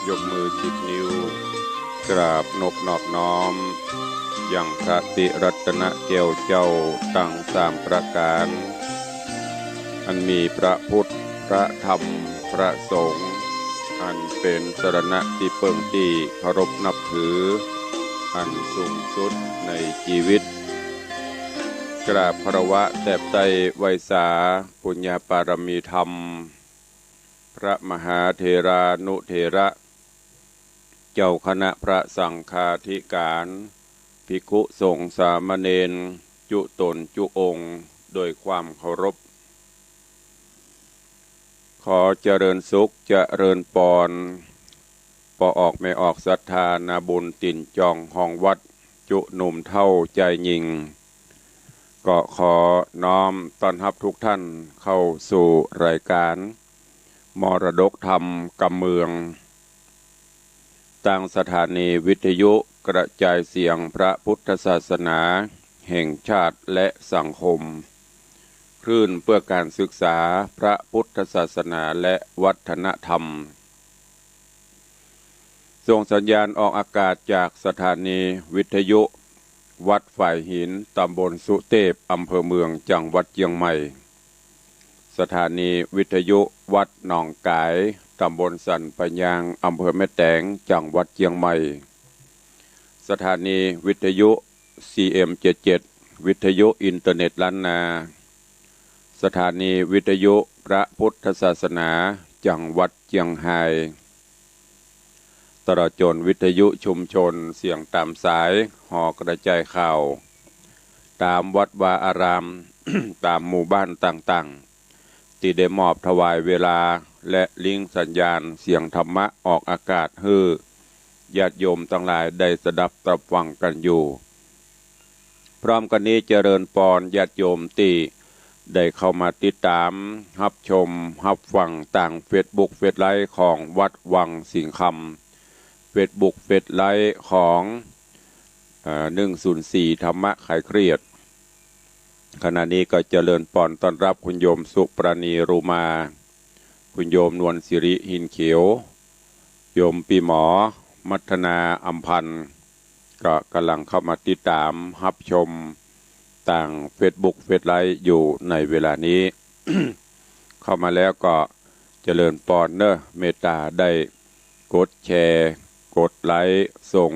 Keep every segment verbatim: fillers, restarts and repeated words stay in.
ยกมือสิบนิ้ว กราบนบนอบน้อม ยังพระติรัตนแก้วเจ้าตังสามประก๋าน อันมีพระพุทธ พระธรรม พระสงฆ์ อันเป๋นสรณะตี้เปิ้งตี้เคารพนับถือ อันสูงสุดในจีวิต กราบคารวะแตบไต้ไหว้สาปุญญาปารมีธรรม พระมหาเถรานุเถระ เจ้าคณะพระสังฆาธิการ ภิกขุสงฆ์สามเณร จุ๊ต๋นจุ๊องค์ โดยความเคารพ ขอเจริญสุขเจริญปอน ป้อออกแม่ออกศรัทธานาบุญตี๋นจองฮองวัด จุ๊หนุ่มเฒ่าจายญิง ก็ขอน้อมต้อนฮับทุกท่านเข้าสู่รายการมรดกธรรมกำเมือง ตางสถานีวิทยุกระจายเสียงพระพุทธศาสนาแห่งชาติและสังคม คลื่นเพื่อการศึกษาพระพุทธศาสนาและวัฒนธรรม ส่งสัญญาณออกอากาศจากสถานีวิทยุวัดฝายหิน ตำบลสุเตพ อำเภอเมือง จังหวัดเจียงใหม่ สถานีวิทยุวัดหนองก๋าย ตำบลสันป่ายาง อำเภอแม่แตง จังหวัดเจียงใหม่ สถานีวิทยุ ซีเอ็มเจ็ดเจ็ด วิทยุอินเทอร์เน็ตล้านนา สถานีวิทยุพระพุทธศาสนา จังหวัดเจียงฮาย ตลอดจ๋นวิทยุชุมชนเสียงต๋ามสาย หอกระจายข่าว ต๋ามวัดวาอาราม ต๋ามหมู่บ้านต่างๆ ตี้ได้มอบถวายเวลา และลิงก์สัญญาณเสียงธรรมะออกอากาศหื้อญาติโยมตังหลายได้สดับตับฟังกั๋นอยู่ พร้อมกั๋นนี้เจริญปอนญาติโยมตี้ได้เข้ามาติดต๋ามฮับชมฮับฟังตางเฟซบุ๊กเฟซไลฟ์ของวัดวังสิงห์คำ เฟซบุ๊กเฟซไลฟ์ของ เอ่อ หนึ่งศูนย์สี่ ธรรมะคลายเครียด ขณะนี้ก็เจริญปอนต้อนฮับคุณโยมสุปราณี รูมา คุณโยมนวลสิริ หินเขียว โยมปี้หมอ มัทนา อำพันธ์ ก็ก่ำลังเข้ามาติดต๋ามฮับชมตางเฟซบุ๊กเฟซไลฟ์อยู่ในเวลานี้ เข้ามาแล้วก็เจริญปอนเนอะ เมตต๋าได้กดแชร์ กดไลค์ ส่ง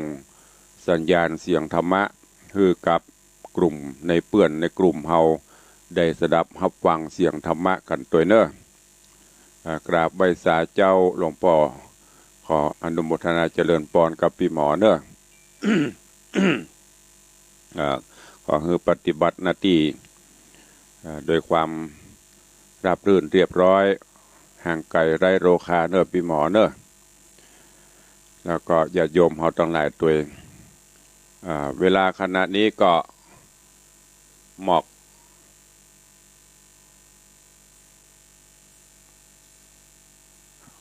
สัญญาณเสียงธรรมะหื้อกับกลุ่มในเปื้อนในกลุ่มเฮาได้สดับฮับฟังเสียงธรรมะกั๋นตวยเนอะ อ่า กราบไหว้สาเจ้าหลวงป้อ ขออนุโมทนาเจริญปอนกับปี้หมอเนอะ อ่า ขอหื้อปฏิบัติหน้าตี้ อ่า โดยความราบรื่นเรียบร้อย ห่างไก๋ไร้โรคาเนอะปี้หมอเนอะ แล้วก็ญาติโยมเฮาตังหลายตวย อ่า เวลาขณะนี้ก็หมอก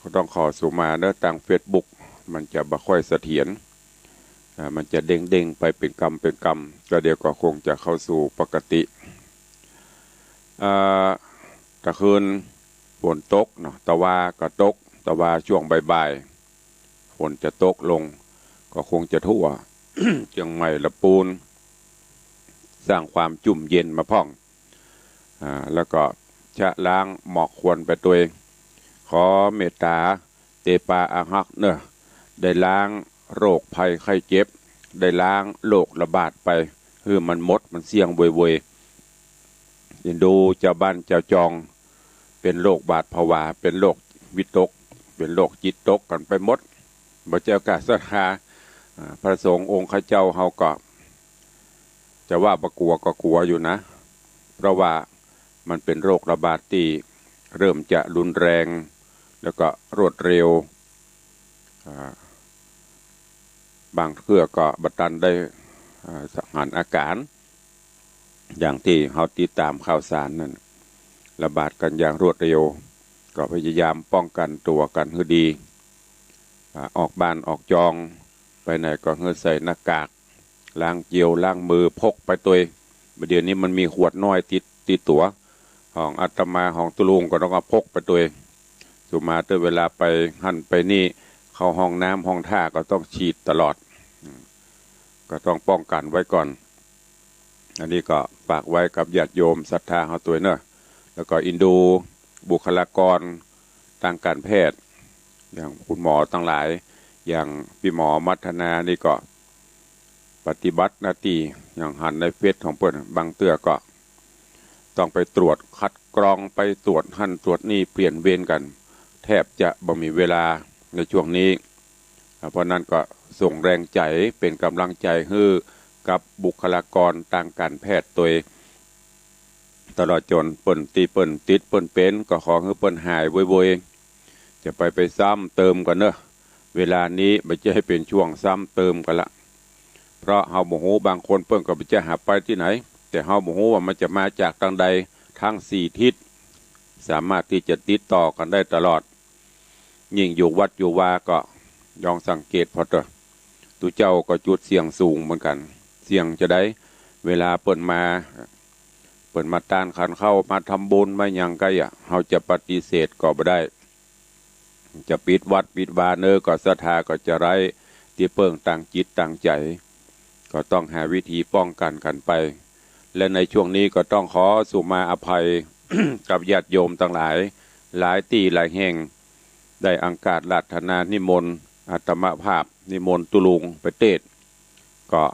ก็ต้องขอสุมาเนอะ ตางเฟซบุ๊กมันจะบ่ค่อยเสถียร อ่า มันจะเด้งๆ ไปเป๋นกำเป๋นกำ ก็เดี๋ยวก็คงจะเข้าสู่ปกติ อ่า ตะคืนฝนตกเนาะ ตะวาก็ตก ตะวาช่วงบ่ายๆ ฝนจะตกลง ก็คงจะทั่ว เจียงใหม่ละปูน สร้างความจุ่มเย็นมาพ่อง อ่า แล้วก็ชะล้างหมอกควันไปตวย ขอเมตต๋าเตปาอาฮักเนอะ ได้ล้างโรคภัยไข้เจ็บ ได้ล้างโรคระบาดไป หื้อมันหมด มันเสี้ยงเวยๆ เอ็นดูจาวบ้านจาวจอง เป๋นโรคหวาดผวา เป๋นโรควิตก เป๋นโรคจิตตกกั๋นไปหมด บ่เจ้ากาศรัทธา อ่า พระสงฆ์องค์ข้าเจ้าเฮาก็ จะว่าบ่กั๋วก็กั๋วอยู่นะ เพราะว่ามันเป๋นโรคระบาดตี้เริ่มจะรุนแรง แล้วก็รวดเร็ว อ่า บางเทื่อก็บ่ตันได้ อ่า หันอาก๋าร อย่างตี้เฮาติดต๋ามข่าวสารนั่น ระบาดกั๋นอย่างรวดเร็ว ก็พยายามป้องกั๋นตั๋วกั๋นหื้อดี อ่า ออกบ้านออกจองไปไหนก็หื้อใส่หน้ากาก ล้างเจลล้างมือพกไปตวย บ่าเดี่ยวนี้มันมีขวดน้อยติด ติดตั๋ว ของอาตมาของตุ๊ลุงก็ต้องเอาพกไปตวย สุมาเต๊อะ เวลาไปหั้นไปนี่ เข้าห้องน้ำห้องท่าก็ต้องฉีดตลอด อืม ก็ต้องป้องกันไว้ก่อน อันนี้ก็ฝากไว้กับญาติโยมศรัทธาเฮาตวยเนาะ แล้วก็เอ็นดูบุคลากรตางก๋านแพทย์ อย่างคุณหมอตังหลาย อย่างปี้หมอมัทนานี่ก็ปฏิบัติหน้าตี้ อย่างหันในเฟซของเปิ้น บางเตื้อก็ต้องไปตรวจคัดกรอง ไปตรวจหั้นตรวจนี่ เปลี่ยนเวรกั๋น แทบจะบ่มีเวลาในช่วงนี้ อ่า เพราะนั้นก็ส่งแรงใจ๋ เป๋นก๋ำลังใจ๋หื้อกับบุคลากรตางก๋านแพทย์ตวย ตลอดจ๋นเปิ้นตี้เปิ้นติดเปิ้นเป๋น ก็ขอหื้อเปิ้นหายไวๆ จะไป ไปซ้ำเติมกั๋นเนาะ เวลานี้บ่ใจ้หื้อเป๋นช่วงซ้ำเติมกั๋นละ เพราะเฮาบ่ฮู้ บางคนเปิ้นก็บ่ใจ้หาไปตี้ไหน แต่เฮาบ่ฮู้ว่ามันจะมาจากตางใด ทั้งสี่ทิศ สามารถตี้จะติดต่อกั๋นได้ตลอด ยิ่งอยู่วัดอยู่วาก็ลองสังเกตผ่อเต๊อะ ตุ๊เจ้าก็จุดเสี่ยงสูงเหมือนกั๋น เสี่ยงจาใด เวลาเปิ้นมา เปิ้นมาตานขันข้าว มาทำบุญ มาหยังใก้อะ เฮาจะปฏิเสธก็บ่ได้ จะปิดวัดปิดวาเน่อ ก็ศรัทธาก็จะไร้ตี้เปิ้งตางจิตตางใจ๋ ก็ต้องหาวิธีป้องกันกั๋นไป และในช่วงนี้ก็ต้องขอสุมาอภัย กับญาติโยมตังหลาย หลายตี้หลายแห่ง ได้อังคาศอาราธนานิมนต์อาตมาภาพ นิมนต์ตุ๊ลุงไปเตสน์ ก็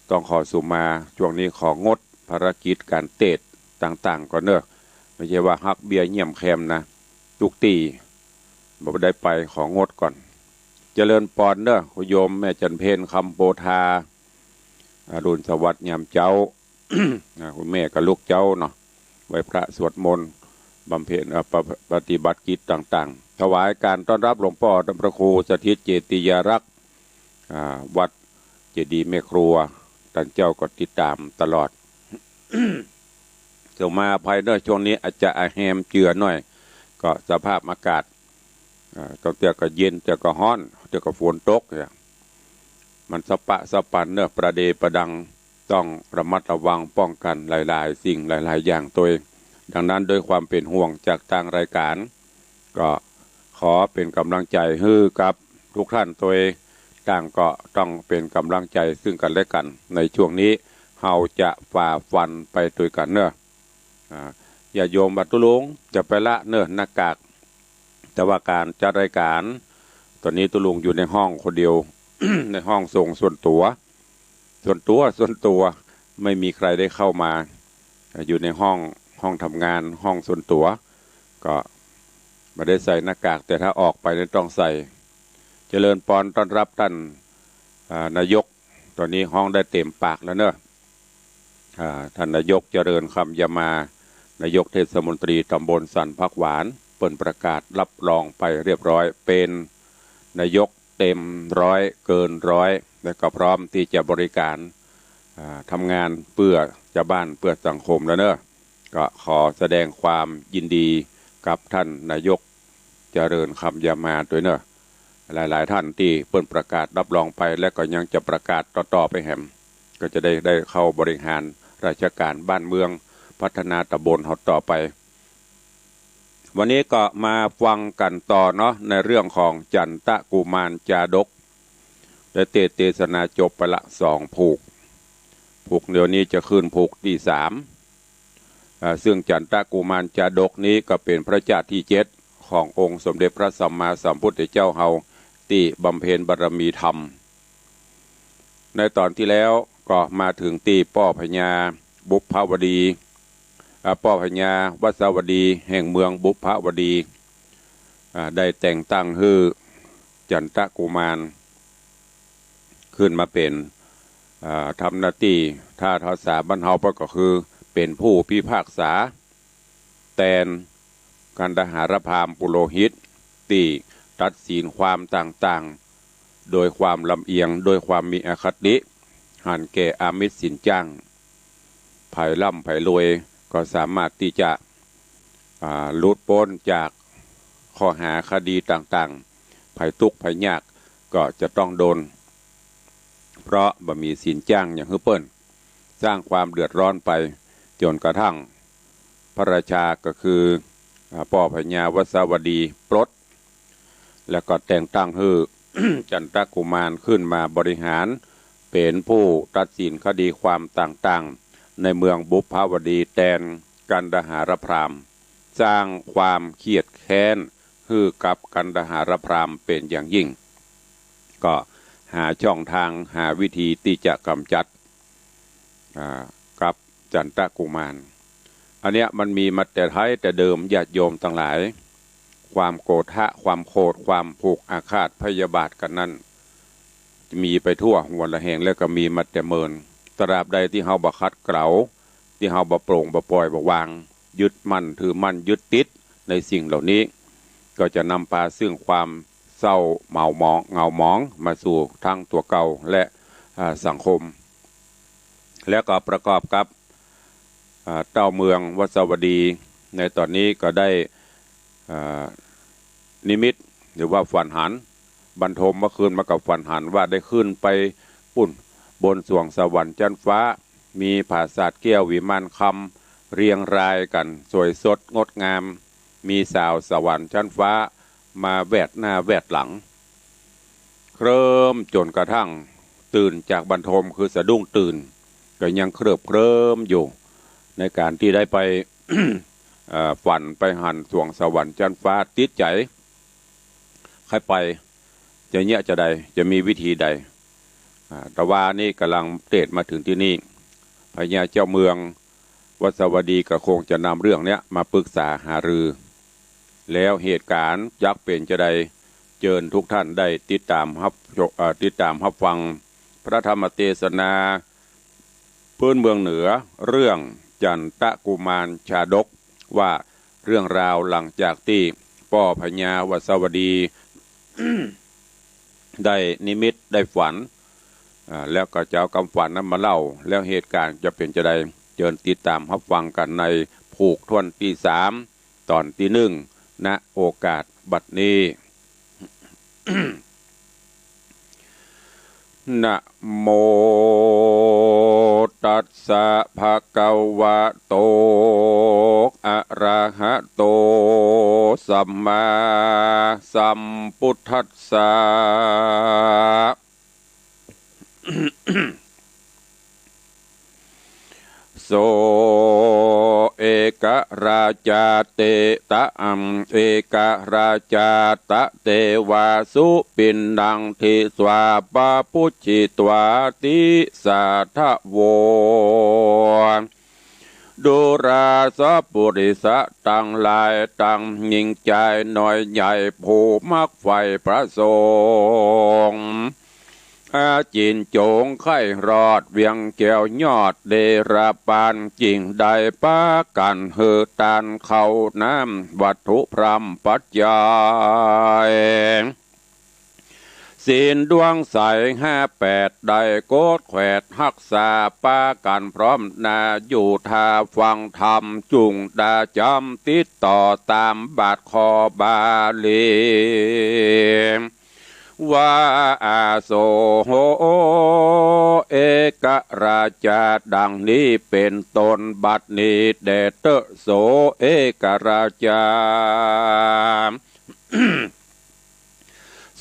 ต้องขอสุมา ช่วงนี้ของดภารกิจก๋านเตสน์ต่างๆ ก่อนเนาะ บ่ใจ้ว่าหักเบี้ยเยี่ยมแคมนะ ตุ๊กตี้ บ่ได้ไป ของดก่อน เจริญปอนเนาะ คุณโยมแม่จันเพ็ญ คำโพธา อรุณสวัสดิ์ยามเจ๊า อ่า คุณแม่กับลูกเจ๊าเนาะ ไหว้พระสวดมนต์ บำเพ็ญ เอ่อ ปะ- ปฏิบัติกิจต่างๆ ถวายการต้อนรับหลวงป้อท่านพระครูสถิตเจติยารักษ์ อ่า วัดเจดีย์แม่ครัว ต้านเจ้าก็ติดต๋ามตลอด สุมาอภัยเนาะ ช่วงนี้อาจจะอะแฮมเจือหน่อย ก็สภาพอากาศ อ่า ตางเตื้อก็เย็น เตื้อก็ฮ้อน เตื้อก็ฝนตกเนี่ย มันสะปะสะปันเนาะ ประเดประดัง ต้องระมัดระวังป้องกันหลายๆ สิ่งหลายๆ อย่างตวย ดังนั้นด้วยความเป๋นห่วงจากตางรายก๋าน ก็ขอเป๋นก๋ำลังใจ๋หื้อกับทุกท่านตวย ต่างก็ต้องเป๋นก๋ำลังใจ๋ซึ่งกั๋นและกั๋น ในช่วงนี้เฮาจะฝ่าฟันไปตวยกั๋นเนาะ อ่า ญาติโยมว่าตุ๊ลุงจะไปละเนาะหน้ากาก แต่ว่าก๋านจัดรายก๋าน ต๋อนนี้ตุ๊ลุงอยู่ในห้องคนเดียว ในห้องส่งส่วนตั๋ว ส่วนตั๋ว ส่วนตั๋ว ไม่มีใครได้เข้ามา อยู่ในห้อง ห้องทำงาน ห้องส่วนตั๋ว ก็บ่ได้ใส่หน้ากาก แต่ถ้าออกไปนี่ต้องใส่ เจริญปอนต้อนรับต้าน อ่า นายก ต๋อนนี้ฮ้องได้เต๋มปากแล้วเนาะ อ่า ต้านนายกเจริญคำยามา นายกเทศมนตรีต๋ำบลสันผักหวาน เปิ้นประกาศรับรองไปเรียบร้อย เป๋นนายกเต๋มร้อย เกินร้อย และก็พร้อมตี้จะบริก๋าน อ่า ทำงานเปื้อจาวบ้าน เปื้อสังคมแล้วเนาะ ก็ขอแสดงความยินดีกับต้านนายกเจริญคำยามาตวยเนาะ หลายๆ ต้านตี้เปิ้นประกาศรับรองไป และก็ยังจะประกาศต่อๆ ไปแหม ก็จะได้ ได้เข้าบริหารราชก๋านบ้านเมือง พัฒนาต๋ำบลเฮาต่อไป วันนี้ก็มาฟังกั๋นต่อเนาะ ในเรื่องของจันตกุมารจาดก ได้เตสน์เตสนาจบไปละสองผูก ผูกเดียวนี้จะขึ้นผูกตี้สาม อ่า ซึ่งจันตกุมารจาดกนี้ก็เป๋นพระเจ้าตี้เจ็ดขององค์สมเด็จพระสัมมาสัมพุทธเจ้าเฮา ตี้บำเพ็ญบารมีธรรม ในต๋อนตี้แล้วก็มาเถิงตี้ป้อพญาบุพพาวดี อ่า ป้อพญาวัสสวดีแห่งเมืองบุพพาวดี อ่า ได้แต่งตั้งหื้อจันตกุมาร ขึ้นมาเป๋น อ่า ทำหน้าตี้ ถ้าภาษาบ้านเฮาก็คือเป๋นผู้พิพากษา แตนกันดหารพราหมณ์ปุโรหิต ตี้ตัดสินความต่างๆ โดยความลำเอียง โดยความมีอคติ หันแก่อามิสสินจ้าง ใผร่ำใผรวยก็สามารถตี้จะ อ่า หลุดป๊นจากข้อหาคดีต่างๆ ใผตุ๊กข์ใผยากก็จะต้องโดน เพราะบ่มีสินจ้างหยังหื้อเปิ้น สร้างความเดือดร้อนไป จ๋นกระทั่งพระราชาก็คือ อ่า ป้อพญาวัสสวดีปลด แล้วก็แต่งตั้งหื้อ จันตกุมารขึ้นมาบริหาร เป๋นผู้ตัดสินคดีความต่างๆ ในเมืองบุพพาวดีแตนกันดหารพราหมณ์ สร้างความเคียดแค้นหื้อกับกันดหารพราหมณ์เป๋นอย่างยิ่ง ก็หาช่องทางหาวิธีตี้จะก๋ำจัด อ่า กับจันตกุมาร อันเนี้ยมันมีมาแต่ไท้แต่เดิม ญาติโยมตังหลาย ความโกรธะ ความโขด ความผูกอาฆาตพยาบาทกั๋นนั้น มีไปทั่วหัวละแห่ง แล้วก็มีมาแต่เมิน ตราบใดตี้เฮาบ่ขัดเกลา ตี้เฮาบ่โปร่งบ่ปล่อยบ่วาง ยึดมั่นถือมั่นยึดติดในสิ่งเหล่านี้ ก็จะนำพาซึ่งความเศร้าเหมาหมอง เหงาหมองมาสู่ทั้งตั๋วเก่าและ อ่า สังคม แล้วก็ประกอบกับ อ่า เต้าเมืองวัสวดี ในต๋อนนี้ก็ได้ อ่า นิมิตหรือว่าฝันหัน บรรทมเมื่อคืนมากับฝันหันว่าได้ขึ้นไปปุ้นบนสวงสวรรค์จั๊นฟ้า มีผาสาทแก้ววิมานคำเรียงรายกั๋นสวยสดงดงาม มีสาวสวรรค์จั๊นฟ้ามาแวดหน้าแวดหลัง เคลิ้มจ๋นกระทั่งตื่นจากบรรทม คือสะดุ้งตื่น ก็ยังเคลิบเคลิ้มอยู่ ในก๋านตี้ได้ไป เอ่อ ฝันไปหันสวงสวรรค์จั๊นฟ้า ติดใจ๋ ใค่ไป จะเยียะจาใด จะมีวิธีใด อ่า แต่ว่านี่ก่ำลังเตศมาเถิงตี้นี่ พญาเจ้าเมืองวัสวดีก็คงจะนำเรื่องเนี้ยมาปรึกษาหารือ แล้วเหตุก๋ารณ์จักเป๋นจาใด เจิญทุกท่านได้ติดต๋ามฮับ เอ่อ ติดต๋ามฮับฟังพระธรรมเตสนาปื๊นเมืองเหนือ เรื่องจันตกุมารชาดก ว่าเรื่องราวหลังจากตี้ป้อพญาวัสวดี ได้นิมิตได้ฝัน อ่า แล้วก็จะเอากำฝันนั้นมาเล่า แล้วเหตุก๋ารณ์จะเป๋นจาใด เจิญติดต๋ามฮับฟังกั๋นในผูกถ้วนตี้สาม ต๋อนตี้นึ่ง ณ โอกาสบัดนี้ นะโมตัสสะภะคะวะโต อะระหะโต สัมมาสัมพุทธัสสะ โส เอกราชา เต ตะ อัม เอกราชา ตะ เตวา สุปิณฑัง ทิสา ปะ ปุชชิตวา ติสา ทะ โว ดูราสะปุริสะตังหลาย ตังญิงจายน้อยใหญ่ ผู้มักใฝ่ประสงค์ อาจินจงใค่รอด เวียงแก้วยอดเดรปาน จิ่งได้ปากั๋นหื้อตานข้าวน้ำ วัตถุพร่ำปัจจัย ศีลดวงใสห้าแปด ได้โกดแขวดฮักษา ปากั๋นพร้อมหน้าอยู่ท่าฟังธรรม จุ่งดาจ๋ำติดต่อต๋ามบาทข้อบาลี ว่า อาโส เอกราชา ดังนี้เป๋นต้น บัดนี้แด่เต๊อะ โส เอกราชา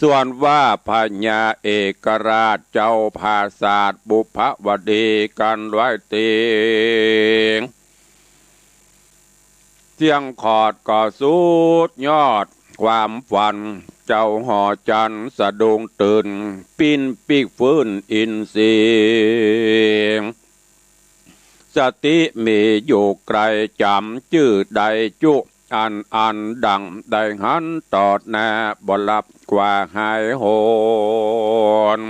ส่วนว่าพญาเอกราชเจ้าผาสาทบุพพาวดีกั๋นไว้ตี้เสียงขอดก็สุดยอดความฝัน เจ้าหอจันทร์สะดุ้งตื่น ปิ้นปิ๊กฟื้นอินทรีย์ สติมีอยู่ไกล จ๋ำจื้อได้จุ อันอันดังได้หันต่อหน้า บ่หลับกว่าหายโหน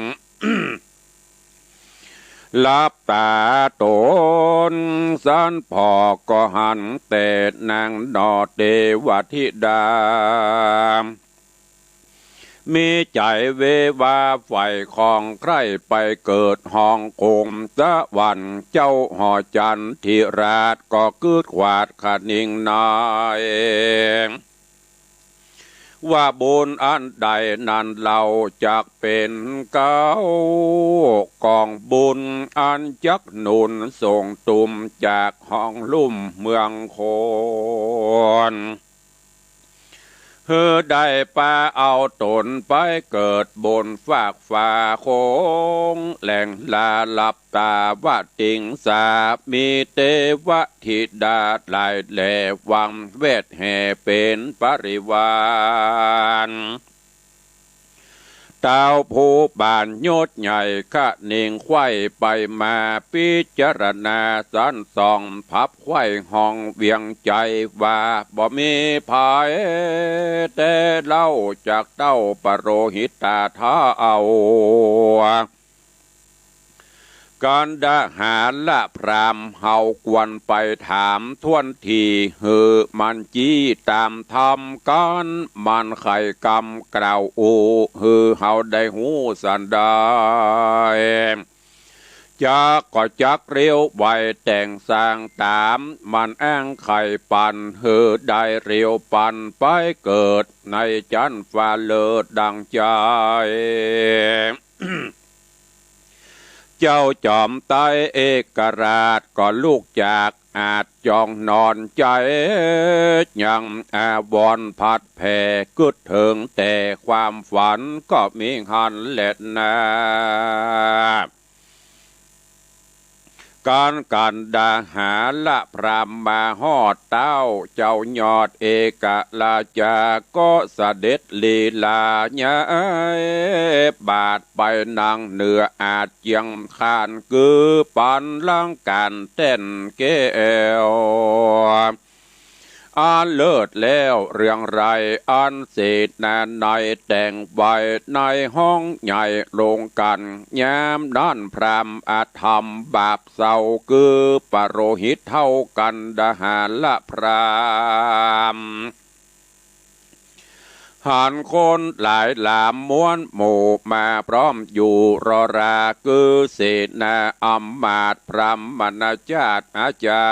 หลับต๋าต๋นสันผ่อก็หันแต่นางหน่อเตวธิดา มีใจ๋เววาใฝ่ของใคร่ไปเกิดห้องคงสวรรค์ เจ้าหอจันทร์ธิราชก็กึ๊ดขวาดคะนิงน้อย ว่าบุญอันใดนั้นเล่าจักเป๋นเก๊ากองบุญ อันจักหนุนส่งตุ้มจากห้องลุ่มเมืองโคน หื้อได้ปาเอาต๋นไปเกิดบนฟากฟ้าโขง แหล่งลาลับตาว่าติงสา มีเตวะธิดาหลายแหล่หวังแวดแห่เป๋นปริวาร เต้าผู้บานยศใหญ่คะเนงใคว่ไปมา ปิจารณาสันส่อง พับไขว้ห้องเวียงใจ๋ว่า บ่มีใผแต๊เล่า จักเต้าปโรหิตาเฒ่า กันดหาละพราหมณ์ เฮาควรไปถามถ้วนที หื้อมันจี้ต๋ามธรรมกั๋น มันไขกำกล่าวอู้ หื้อเฮาได้ฮู้สันใด จักก็จักเรียวไวแต่งสร้างต๋าม มันอ้างไขปัน หื้อได้เรียวปันไปเกิด ในจั๊นฟ้าเลิศดังใจ๋ เจ้าจอมไตรเอกราชก็ลุกจาก อาจจองนอนใจ๋ ยังอาวรณ์ผัดแผ่ กึ๊ดเถิงแต่ความฝัน ก็มีหั้นแลนา กันกันดหาละพราหมณ์มาฮอด เต้าเจ้ายอดเอกราชา ก็เสด็จลีลาย้ายบาทไปนั่งเหนืออาจเจียงคาน คือปันลังก๋านแต้นแก้ว อันเลิศแล้วเรื่องไร อันเสนานัยแต่งไว้ในห้องใหญ่โลงกั๋น ยามนั้นพราหมณ์อธรรมบาปเศร้า คือปโรหิตเฒ่ากันดหาละพราหมณ์ หันคนหลายหลามม้วนหมู่มาพร้อมอยู่รอรา คือเสนาอำมาตย์พราหมณจาตอาจา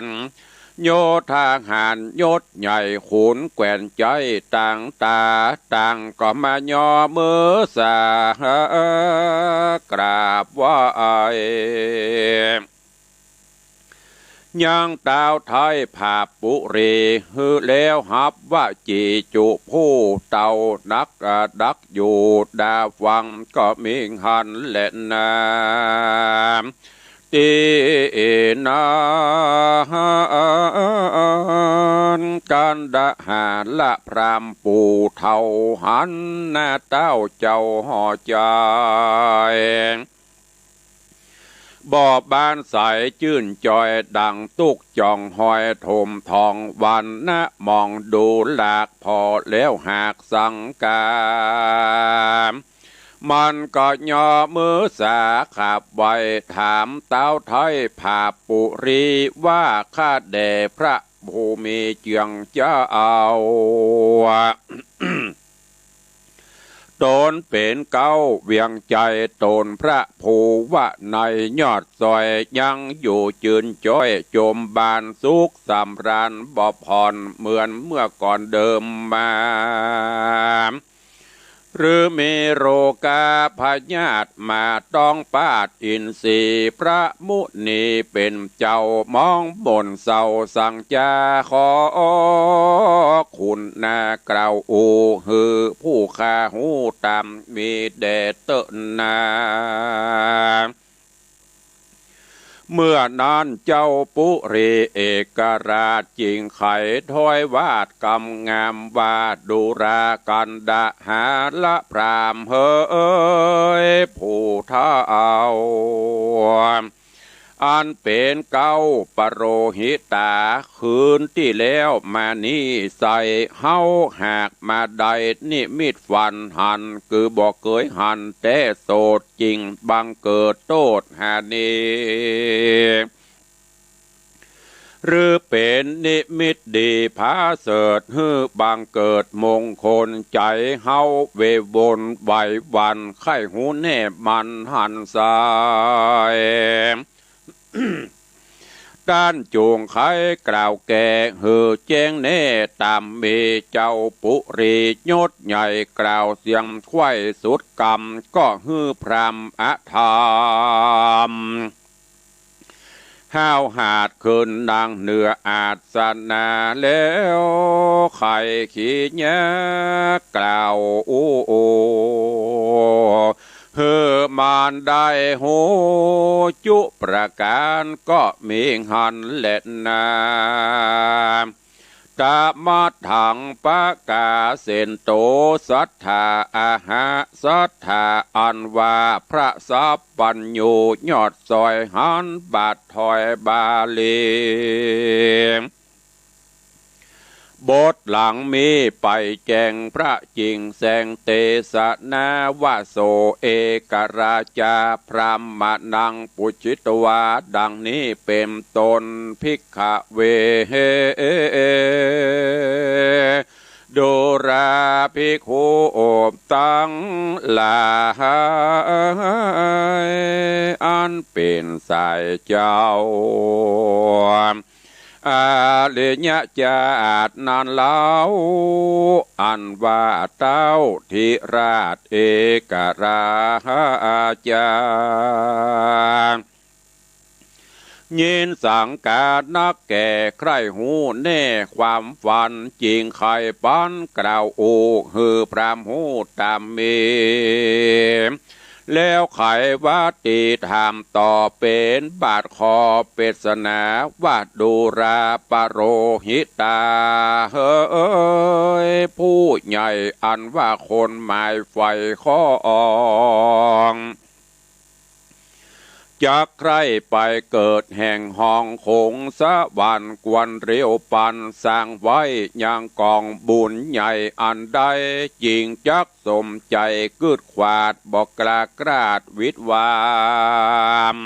รย์ โยธาหารยศใหญ่ขุนแขวนใจ๊ต่างต๋า ต่างก็มาย่อมือสากราบไหว้ ยังเต้าไทยผาปุรี หื้อแล้วฮับว่าจีจุผู้เต้านักดักอยู่ดาฟัง ก็มีหั้นแลนา ตี้นั้นกันดหาละพราหมณ์ผู้เฒ่าหันหน้าเต้าเจ้าห่อใจ๋ บ่บานใสจื้นจ่อยดั่งตุ๊กจ่องหอยถมทองวันนะ มองดูหลากผ่อแล้วหากสังกา มันก็ย่อมือสาขาบไหว้ถามเต้าไทยผาปุรีว่า ข้าแด่พระผู้มีเจื้องเจ้า ต๋นเป๋นเก๊าเวียงใจ๋ ต๋นพระผู้ว่าในยอดซอย ยังอยู่จื้นจ้อยจมบานสุขสำราญบ่ผ่อนเหมือนเมื่อก่อนเดิมมา หรือมีโรคาพยาธิมาต้องปาดอินทรีย์ พระมุนีเป๋นเจ้ามองมนเศร้าสังจา ขอคุณนากล่าวอู้หื้อผู้ข้าฮู้ต๋าม มีแด่เต๊อะนา เมื่อนั้นเจ้าปุรีเอกราชจึงไขถ้อยวาดกำงามว่า ดูรากันดหาละพราหมณ์เหยผู้เฒ่า อันเป๋นเก๊าปโรหิตา คืนตี้แล้วมานี้ใส่ เฮาหากมาได้นิมิตฝันหัน คือบ่เกยหันแต๊ โสด จึงบังเกิดโตษหาเน หรือเป๋นนิมิตดีผาเสริฐ หื้อบังเกิดมงคล ใจ๋เฮาเววนไหวหวั่น ใค่ฮู้แน่มั่นหันใส ต้านจุ่งไขกล่าวแก่หื้อแจ้งแน่ต๋าม มีเจ้าปุรียศใหญ่กล่าวเสียงไขว้สุดกำ ก็หื้อพราหมณ์อธรรม ห้าวหาญขึ้นนั่งเหนืออาสนะ แล้วใค่ขีญา กล่าวอู้ หื้อมันได้ฮู้จุประก๋าน ก็มีหั้นแลนา ตะมัทธัง ปะกาเสนโต สัตถา อะหะ สัตถา อันว่าพระสัพพัญญูยอดสอยหันบาทถอยบาลี บทหลังมีไปแจ้งพระจิ่งแสงเตสนาว่า โส เอกราชา พราหมณัง ปุจฉิตวา ดังนี้เป๋นต้น ภิกขเว ดูราภิกขุตังหลาย อันเป๋นสายเจ้า อริยะจาตินั้นเล่า อันว่าเต้าธิราชเอกราชา ยินสังกานักแก่ใคร่ฮู้แน่ความฝันจิ่งใค่ปันกล่าวอู้หื้อพราหมณ์ฮู้ต๋ามมี แล้วไขว่าติถามต่อเป๋นบาทข้อเปสนาว่า ดูราปโรหิตา เหย ผู้ใหญ่อันว่าคนหมายใฝ่คอง จักใคร่ไปเกิดแห่งห้องคงสวรรค์ ควรเร็วปรารถนาสร้างไว้ยังก๋องบุญใหญ่อันใด จิ่งจักสมใจ๋กึ๊ดขวาด บ่กล้าคลาดวิดวาม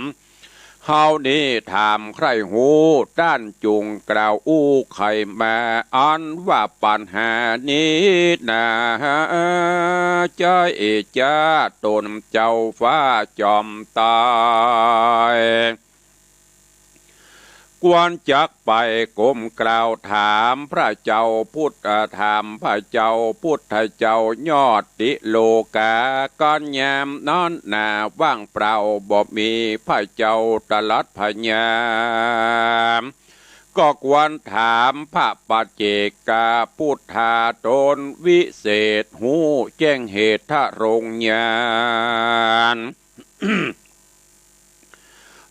เฮานี้ถามใคร่ฮู้ ต้านจุ่งกล่าวอู้ไขมา อันว่าปัญหานี้นา ใจ้เอจาต๋นเจ้าฟ้าจอมไตร ควรจักไปก้มกล่าวถามพระเจ้าพุทธ ถามพระเจ้าพุทธเจ้ายอดติโลกา กั๋นยามนั้นนาว่างเปล่า บ่มีพระเจ้าตรัสพยาม ก็ควรถามพระปัจเจกพุทธาต๋นวิเศษ ฮู้แจ้งเหตุทะรงญาณ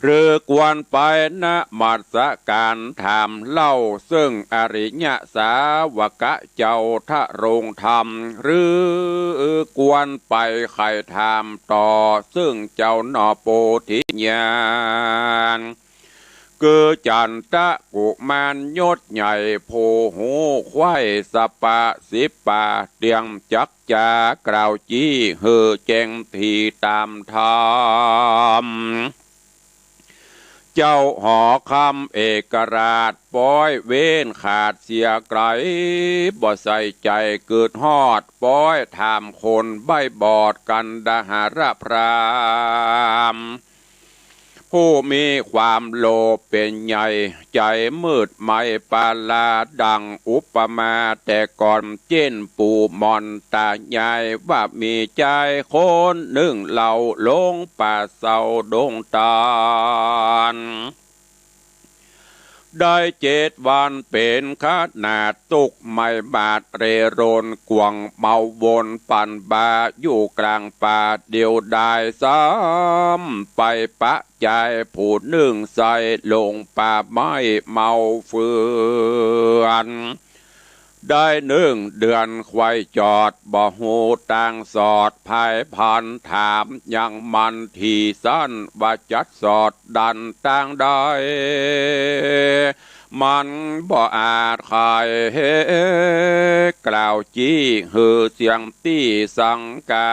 หรือควรไปนมัสก๋านถามเล่า ซึ่งอริยสาวกะเจ้าทะรงธรรม หรือควรไปไขถามต่อ ซึ่งเจ้าหน่อโพธิญาณ คือจันตะกุมารยศใหญ่ ผู้ฮู้ใคว่สปะสิบปะ เตียงจักจากล่าวจี้หื้อแจ้งถี่ต๋ามธรรม เจ้าหอคำเอกราช ป๊อยเว้นขาดเสียไกล บ่ใส่ใจ๋กึ๊ดฮอด ป๊อยถามคนใบ้บอดกันดาหารพราหมณ์ ผู้มีความโลภเป๋นใหญ่ ใจ๋มืดไม้ปาลา ดั่งอุปมาแต่ก่อน เจ้นปู่หม่อนต๋ายาย ว่ามีจายคนนึ่งเล่าลงป่าเซาดงตาล ได้เจ็ดวันเป๋นขนาด ตุ๊กข์ไม่บาดเร่ร่อน กว่างเมาวนปั่นบาอยู่ก๋างป่า เดี่ยวดายซ้ำไปปะจายผู้นึ่ง ใส่ลงป่าไม้เมาเฟือน ได้นึ่งเดือนไขว่จอด บ่ฮู้ตางสอด ไพร่พลันถามยังมันถี่สั้น ว่าจักสอดดันตางใด มันบ่อาจไขกล่าวจี้หื้อเสี้ยงตี้สังกา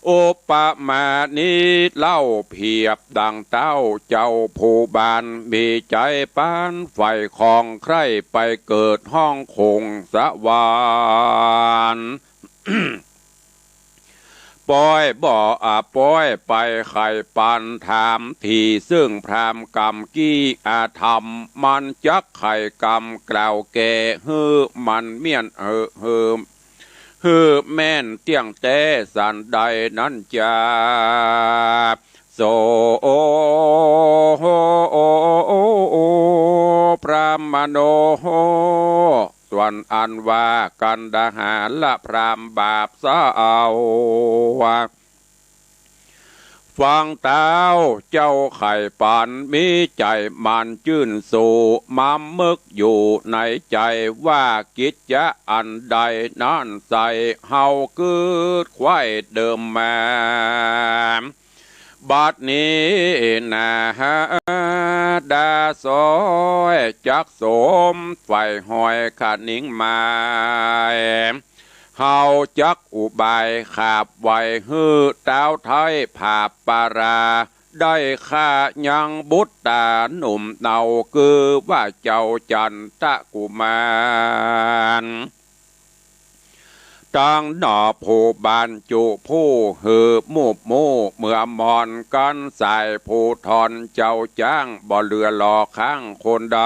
อุปมานี้เล่าเปรียบดั่งเต้าเจ้าผู้บาน มีใจ๋ปรารถนาใฝ่ของใคร่ ไปเกิดห้องคงสวรรค์ ป๊อยบ่อาป๊อยไปไขปันถามถี่ ซึ่งพราหมณ์กำกี้อาธรรม มันจักไขกำกล่าวแก้หื้อมันเมี้ยนหื้อ หื้อ หื้อแม่นเตี้ยงแต๊สันใดนั้นจา โส พราหมโณ ส่วนอันว่ากันดาหาละพราหมณ์บาปเศร้า ฟังเต๊า เจ้าไข่ปันมีใจ๋หมั่นจื้นสู้ มำมึกอยู่ในใจ๋ว่ากิจจะอันใดนั้นไส้ เฮาเกิดใค่เดิมมา บัดนี้นา ดาซ้อยจักสมใฝ่ห้อยขะนิงหมาย เฮาจักอุบายขาบไหวหื้อเต๊าไท้ผาบปารา ได้ฆ่ายังบุตรต๋าหนุ่มเนา คือว่าเจ้าจันตะกุมาร ตังหน่อผู้บ้านจุผู้หื้อมูบมู่เมื่อมอนกั๋นสายผู้ทอนเจ้าจ้างบ่เหลือหล่อค้างคนใด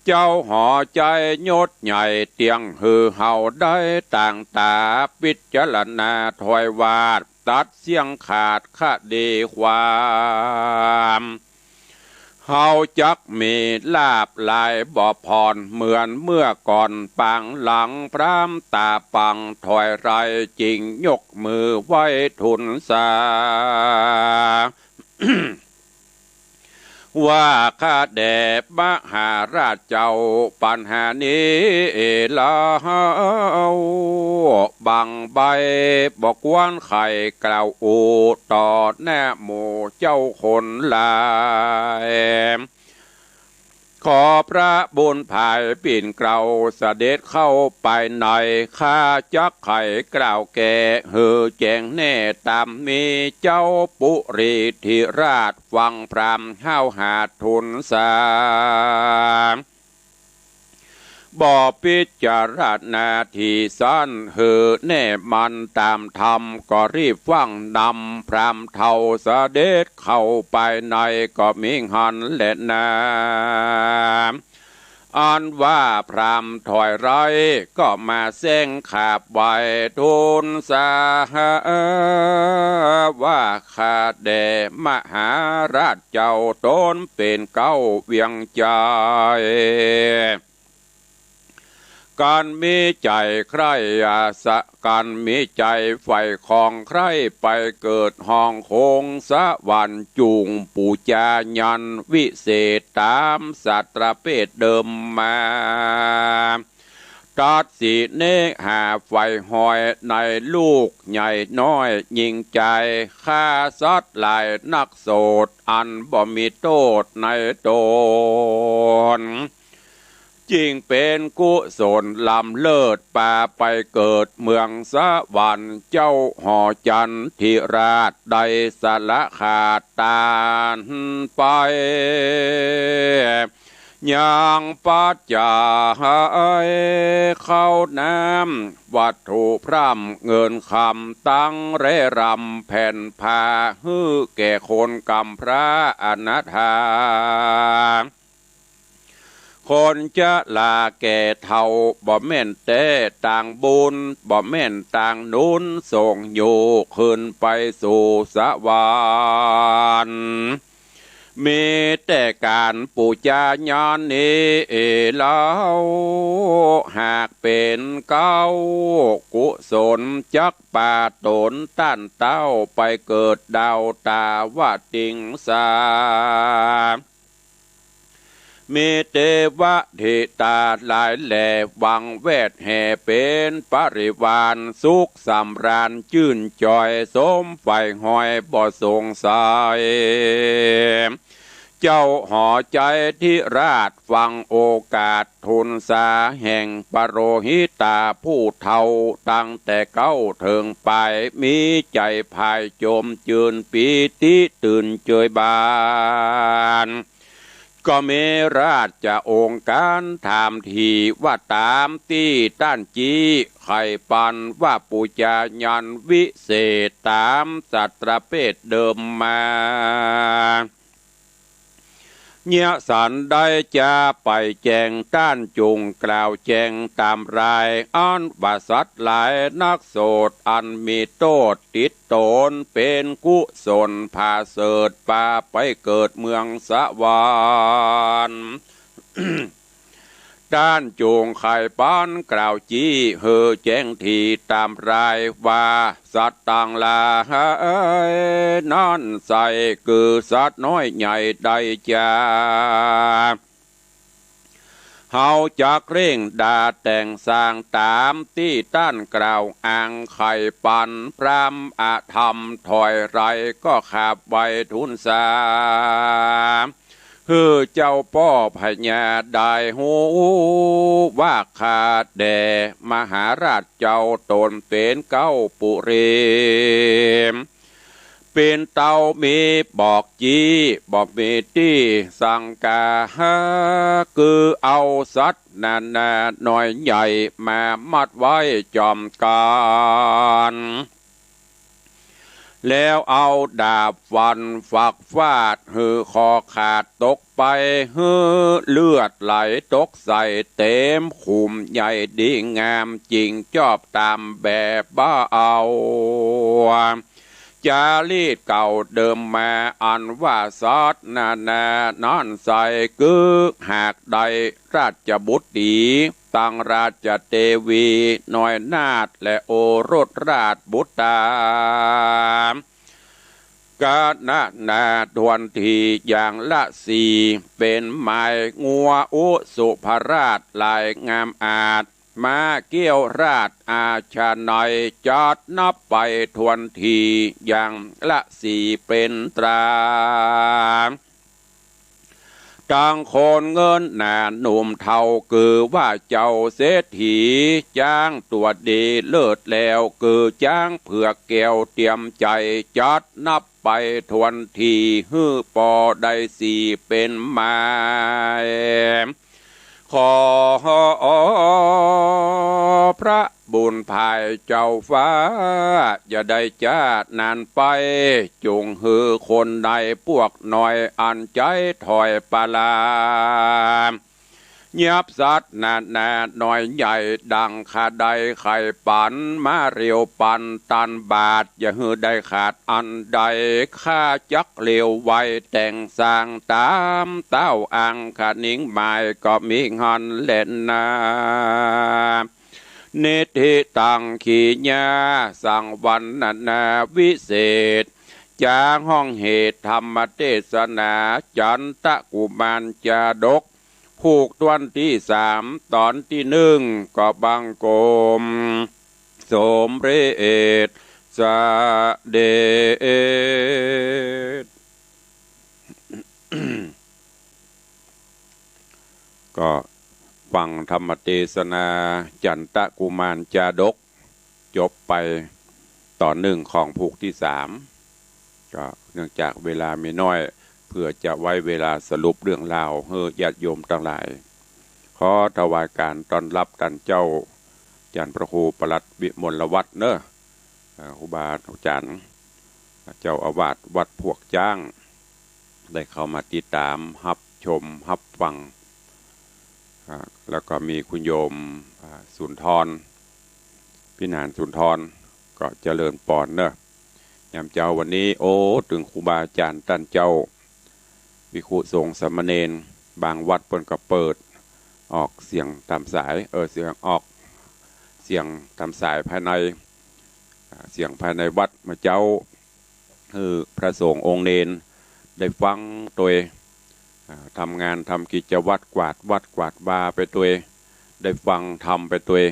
เจ้าหอใจ๋ยศใหญ่เตี้ยงหื้อเฮาได้ต่างต๋า ปิจารณาถ้อยวาท ตัดเสี้ยงขาดคดีความ เฮาจักมีลาภหลายบ่ผ่อน เหมือนเมื่อก่อนปางหลัง พราหมณ์ต๋าปังถอยไร จึงยกมือไหว้ทูลสา ว่าข้าแด่มหาราชเจ้า ปัญหานี้เล่า บังใบ้บ่ควรใค่กล่าวอู้ ต่อหน้าหมู่เจ้าคนหลาย ขอพระบุญผายปิ่นเกล้าเสด็จเข้าไปใน ข้าจักไขกล่าวแก้หื้อแจ้งแน่ต๋ามนี้ เจ้าปุรีธิราชฟังพราหมณ์ห้าวหาญทูลสา บ่พิจารณาตี้สั้นหื้อแน่มั่นต๋ามธรรม ก็รีบฟังนำพราหมณ์เฒ่าเสด็จเข้าไปใน ก็มีหั้นแลนา อันว่าพราหมณ์ถอยไร ก็มาแซ้งขาบไหว้ทูลสา ว่าข้าแด่มหาราชเจ้า ต๋นเป๋นเก๊าเวียงใจ๋ กันมีใจ๋ใคร่อาสะ กันมีใจ๋ใฝ่ของใคร่ไปเกิดห้องคงสวรรค์ จุ่งปู๋จายันต์วิเศษต๋ามสัตว์ประเภทเดิมมา ตัดสิเนหาใฝ่ห้อยในลูกใหญ่น้อยยิ่งใจ๋ ฆ่าสัตว์หลายนักโสด อันบ่มีโต้ษในต๋น จึ่งเป๋นกุศลล้ำเลิศ ปาไปเกิดเมืองสวรรค์ เจ้าหอจันทิราชได้สละขาดตานไป ยังปัจจัยข้าวน้ำวัตถุพร่ำเงินคำ ตังแร่รำแผ่นผ้า หื้อแก่คนกำพร้าอนาถา คนจะลาแก่เฒ่า บ่แม่นแต๊ต่างบุญ บ่แม่นต่างนุน ส่งอยู่ขึ้นไปสู่สวรรค์ มีแต่ก๋านปู๋จายันต์นี้เล่า หากเป๋นเก๊ากุศล จักปาต๋นต้านเต้า ไปเกิดดาวตาวติงสา มีเตวะเทตาหลายแหล่ หวังแวดแห่เป๋นปริวาร สุขสำราญจื้นจ่อย สมใฝ่ห้อยบ่สงสัย เจ้าหอจันทิราชฟังโอกาสทูลสา แห่งปโรหิตาผู้เฒ่า ตั้งแต่เก๊าเถิงป๋าย มีใจ๋ผ่ายโจมจื้นปีติตื่นเจิยบาน ก็มีราชองค์ก๋านถามตี้ว่า ต๋ามตี้ต้านจี้ ใค่ปันว่าปู๋จายันต์วิเศษต๋ามสัตว์ประเภทเดิมมา เยียะสันได้จาไปแจ้ง ต้านจุ่งกล่าวแจ้งต๋ามราย อันว่าสัตว์หลายนักโสด อันมีโต้ษติดต๋น เป๋นกุศลผาเสริฐ ปาไปเกิดเมืองสวรรค์ ต้านจุ่งไขปันกล่าวจี้หื้อแจ้งถี่ต๋ามรายว่า สัตว์ตังหลายนั้นใส่ กือสัตว์น้อยใหญ่ได้จา เฮาจักเร่งดาแต่งสร้างต๋ามตี้ต้านกล่าวอ้างไขปัน พร่ำอธรรมถ้อยใดก็ขาบไหว้ทูลสา หื้อเจ้าป้อพญาได้ฮู้ว่าข้าแด่มหาราชเจ้าต๋นเป๋นเก๊าปุรี เป๋นเต้ามีบอกจี้ บ่มีตี้สังกา หา กือเอาสัตว์นานาน้อยใหญ่มามัดไว้จอมกั๋น แล้วเอาดาบฟันฝักฟาดหื้อคอขาดตกไป หื้อเลือดไหลตกใส่เต๋มขุมใหญ่ดีงาม จิ่งจอบต๋ามแบบบ่เอา จารีตเก่าเดิมมาอันว่าสัตว์นานานั้นใส่ กึ๊กหากได้ราชบุตรี ตังราชเตวี น้อยนาถและโอรสราชบุตรา กะนะนาทวนทีอย่างละสี่ เป๋นหมายงัวอุสุภราชลายงามอาจ ม้าเกี้ยวราชอาชาไนย จัดนับไปทวนทีอย่างละสี่เป๋นตรา ตังคนเงินหนาหนุ่มเฒ่า กือว่าเจ้าเศรษฐี จ๊างตั๋วดีเลิศแล้ว กือจ๊างเผือกแก้วเตียมใจ๋ จัดนับไปทวนที หื้อปอได้สี่เป๋นหมาย ขอพระบุญภายเจ้าฟ้า อย่าได้จ๊านานไป จุ่งหื้อคนในปวกน้อย อันใจ๊ถ้อยปาลา ยับสัตว์นานาน้อยใหญ่ ดังข้าได้ไขปันมาเร็วปันตันบาท อย่าหื้อได้ขาดอันใด ข้าจักเร็วไวแต่งสร้างต๋ามเต้าอังคณิงหมาย ก็มีหั้นแลนา นิทธิตังขีญา สังวรรณนาวิเศษ จาฮ้องเหตุธรรมเตสนา จันตะกุมารจาดก ผูกถ้วนตี้สาม ต๋อนตี้นึ่ง ก็บังคมสมเร็จเสด็จ ก็ฟังธรรมเตสนาจันตะกุมารจาดก จบไปต๋อนนึ่งของผูกตี้สาม ก็เนื่องจากเวลามีน้อย เพื่อจะไว้เวลาสรุปเรื่องราวหื้อญาติโยมตังหลาย ขอถวายการต้อนรับต้านเจ้า อาจ๋ารย์พระครูปลัดวิมลวัฒน์เนาะ เอ่อ ครูบาอาจ๋ารย์ เจ้าอาวาสวัดพวกจ๊าง ได้เข้ามาติดต๋ามฮับชมฮับฟัง อ่า แล้วก็มีคุณโยม อ่า สุนทร พิหารสุนทร ก็เจริญปอนเนาะ ยามเจ๊าวันนี้ โอ้ ตึงครูบาอาจ๋ารย์ต้านเจ้า ภิกขุสงฆ์สามเณร บางวัดเปิ้นก็เปิดออกเสียงต๋ามสาย เออ เสียงออก เสียงต๋ามสายภายใน อ่า เสียงภายในวัดเมื่อเจ๊า หื้อพระสงฆ์องค์เณรได้ฟังตวย อ่า ทำงานทำกิจวัตร กวาดวัดกวาดวาไปตวย ได้ฟังธรรมไปตวย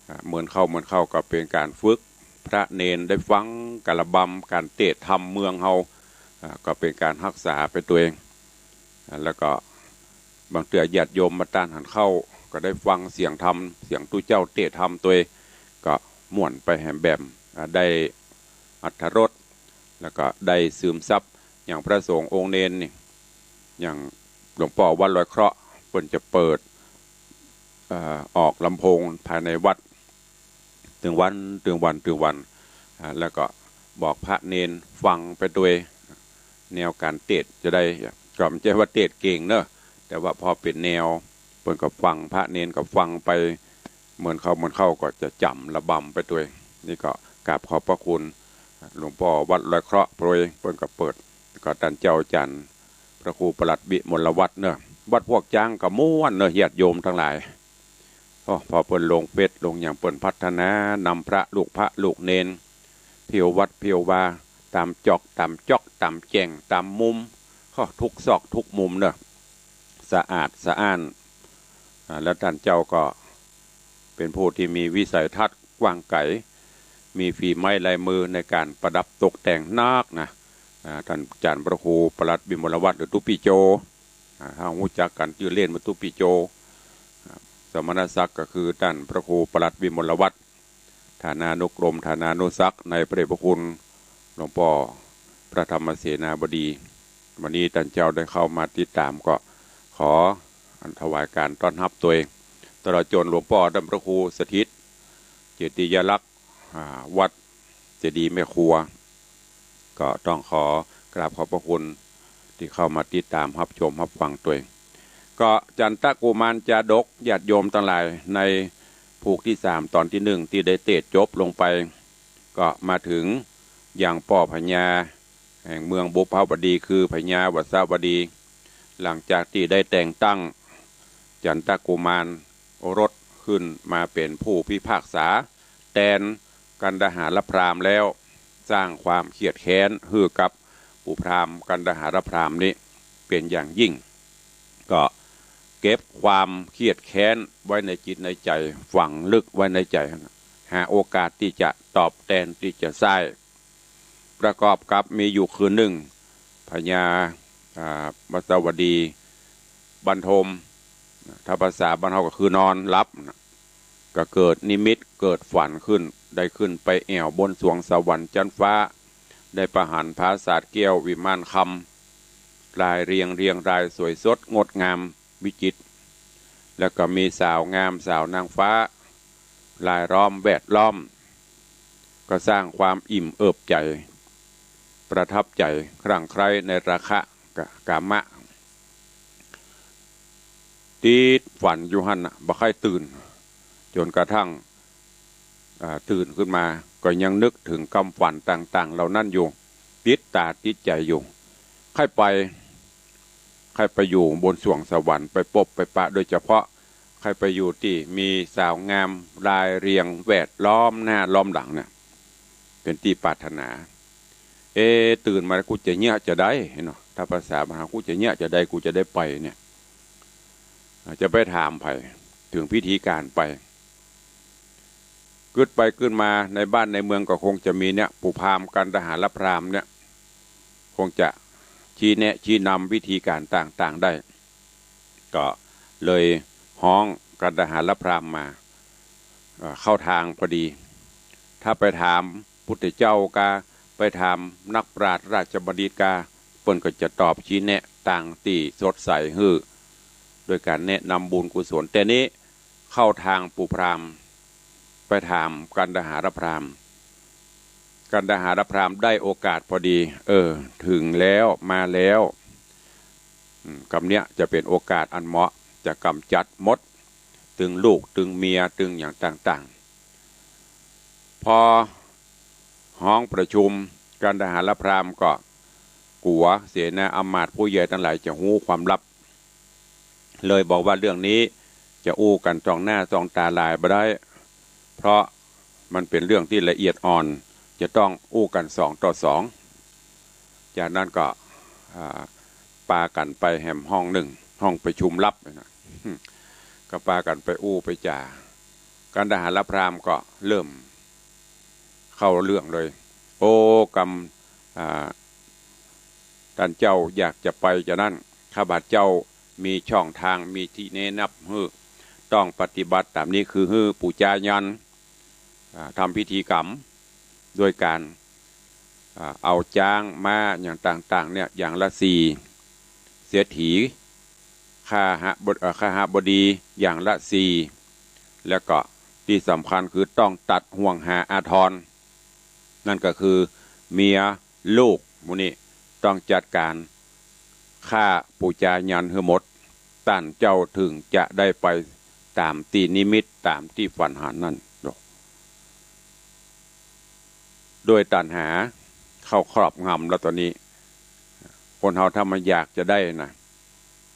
อ่า เหมือนเข้า เหมือนเข้าก็เป๋นก๋านฝึก พระเณรได้ฟังก๋านระบำ ก๋านเตศน์ธรรมเมืองเฮา อ่า ก็เป๋นก๋านฮักษาไปตวย อ่า แล้วก็บางเตื้อญาติโยมมาต้านหันเข้า ก็ได้ฟังเสียงธรรม เสียงตุ๊เจ้าเตศน์ธรรมตวย ก็ม่วนไปแหมแหม อ่า ได้อรรถรส แล้วก็ได้ซึมซับ อย่างพระสงฆ์องค์เณรนี่ อย่างหลวงป้อวัดลอยเคราะห์ เปิ้นจะเปิด เอ่อ ออกลำโพงภายในวัด ตึงวัน ตึงวัน ตึงวัน อ่า แล้วก็บอกพระเณรฟังไปตวย แนวก๋านเตศน์จะได้ ก็บ่ใจ้ว่าเตสน์เก่งเนาะ แต่ว่าพอเป๋นแนว เปิ้นก็ฟัง พระเณรก็ฟังไป เหมือนเขา เหมือนเขาก็จะจ๋ำระบำไปตวย นี่ก็กราบขอบพระคุณหลวงป้อวัดลอยเคราะห์โปรย เปิ้นก็เปิด ก็ต้านเจ้าอาจ๋ารย์พระครูประหลัดวิมลวัฒน์เนาะ วัดพวกจ๊างก็ม่วนเนาะ ญาติโยมตังหลาย โอ้ พอเปิ้นลงเฟซลงหยัง เปิ้นพัฒนานำพระลูก พระลูกเณร เที่ยววัดเที่ยววา ต๋ามจ๊อก ต๋ามจ๊อก ต๋ามแจ่ง ต๋ามมุม ก็ทุกซอกทุกมุมเนาะ สะอาดสะอ้าน อ่า แล้วต้านเจ้าก็เป๋นผู้ตี้มีวิสัยทัศน์กว้างไก๋ มีฝีไม้ลายมือในก๋านประดับตกแต่งนักนะ อ่า ต้านอาจ๋ารย์พระครูประหลัดวิมลวัฒน์ หรือตุ๊ปี้โจ อ่า เฮาฮู้จักกั๋นจื้อเล่นว่าตุ๊ปี้โจ อ่า สมณศักดิ์ก็คือต้านพระครูประหลัดวิมลวัฒน์ ฐานานุกรม ฐานานุศักดิ์ในพระเดชพระคุณหลวงป้อพระธรรมเสนาบดี วันนี้ต้านเจ้าได้เข้ามาติดต๋าม ก็ขอถวายก๋านต้อนฮับตวย ตลอดจ๋นหลวงป้อต้านพระครูสถิต เจติยารักษ์ อ่า วัดเจดีย์แม่ครัว ก็ต้องขอกราบขอบพระคุณตี้เข้ามาติดต๋ามฮับชมฮับฟังตวย ก็จันตกุมารจาดก ญาติโยมตังหลาย ในผูกตี้สามต๋อนตี้นึ่งตี้ได้เตสน์จบลงไป ก็มาเถิงยังป้อพญาแห่งเมืองบุพพาวดี คือพญาวัสสวดี หลังจากตี้ได้แต่งตั้งจันตกุมารโอรสขึ้นมาเป๋นผู้พิพากษาแตนกันดหารพราหมณ์แล้ว สร้างความเคียดแค้นหื้อกับปู่พราหมณ์กันดหารพราหมณ์นี้เป๋นอย่างยิ่ง ก็เก็บความเคียดแค้นไว้ในจิตในใจ๋ ฝังลึกไว้ในใจ๋ หาโอกาสตี้จะตอบแตน ตี้จะใส้ ประกอบกับมีอยู่คืนนึ่ง พญา อ่า วัสสวดี บันทม ถ้าภาษาบ้านเฮาก็คือนอนหลับนะ ก็เกิดนิมิตเกิดฝันขึ้น ได้ขึ้นไปแอ่วบนสวงสวรรค์จั๊นฟ้า ได้ไปหันปราสาทแก้ววิมานคำ ลายเรียงเรียงรายสวยสดงดงามวิจิตร แล้วก็มีสาวงามสาวนางฟ้า รายล้อมแวดล้อม ก็สร้างความอิ่มเอิบใจ๋ ประทับใจ๋ คลั่งไคล้ในราคะกะ กามะ ติดฝันอยู่หั้นน่ะ บ่ใค่ตื่น จ๋นกระทั่ง อ่า ตื่นขึ้นมา ก็ยังนึกเถิงกำฝันต่างๆ เหล่านั้นอยู่ ติดต๋าติดใจ๋อยู่ ใค่ไป ใค่ไปอยู่บนสวงสวรรค์ ไปปบไปปะ โดยเฉพาะใค่ไปอยู่ตี้มีสาวงามลายเรียงแวดล้อมหน้าล้อมหลังเนี่ย เป๋นตี้ปรารถนา เอ๊ะ ตื่นมาแล้วกูจะเยียะจาใดเนาะ ถ้าภาษาบ้านเฮา กูจะเยียะจาใด กูจะได้ไปเนี่ย จะไปถามใผ เถิงพิธีก๋านไป กึ๊ดไปกึ๊ดมา ในบ้านในเมืองก็คงจะมีเนี่ย ปู่พราหมณ์กันดหารพราหมณ์เนี่ย คงจะชี้แนะชี้นำวิธีก๋านต่างๆ ได้ ก็เลยฮ้องกันดหารพราหมณ์มา เอ่อ เข้าตางพอดี ถ้าไปถามพุทธเจ้ากา ไปถามนักปราชญ์ราชบัณฑิตกา เปิ้นก็จะตอบชี้แนะตางตี้สดใสหื้อ โดยก๋านแนะนำบุญกุศล แต่นี้เข้าตางปู่พราหมณ์ ไปถามกันดหารพราหมณ์ กันดหารพราหมณ์ได้โอกาสพอดี เออ เถิงแล้ว มาแล้ว อืม กำเนี้ยจะเป๋นโอกาสอันเหมาะ จะก๋ำจัดหมด ตึงลูก ตึงเมีย ตึงหยังต่างๆ พอฮ้องประชุม กันดหารพราหมณ์ก็กั๋วเสนาอำมาตย์ผู้ใหญ่ตังหลายจะฮู้ความลับ เลยบอกว่าเรื่องนี้จะอู้กั๋นต่องหน้าต่องต๋าหลายบ่ได้ เพราะมันเป๋นเรื่องตี้ละเอียดอ่อน จะต้องอู้กั๋นสองต่อสอง จากนั้นก็ อ่า ปากั๋นไปแหมห้องนึ่ง ห้องประชุมลับนะ ก็ปากั๋นไปอู้ไปจ๋า กันดหารพราหมณ์ก็เริ่มเข้าเรื่องเลย โอ้ กำ อ่า ต้านเจ้าอยากจะไปจานั้น ข้าพเจ้ามีช่องตาง มีตี้แนะนำหื้อ ต้องปฏิบัติต๋ามนี้ คือหื้อปู่จายัน อ่า ทำพิธีกรรม โดยก๋าน อ่า เอาจ๊างม้าอย่างต่างๆ เนี่ย อย่างละสี่ เศรษฐี คหบ- เอ่อ คหบดีอย่างละสี่ แล้วก็ตี้สำคัญคือต้องตัดห่วงหาอาทร นั่นก็คือเมียลูกหมู่นี้ต้องจัดก๋าน ข้าปู๋จายันหื้อหมด ต้านเจ้าเถิงจะได้ไปต๋ามตี้นิมิต ต๋ามตี้ฝันหันนั้น โดยตัณหาเข้าครอบงำแล้วต๋อนนี้ คนเฮาถ้ามันอยากจะได้นะ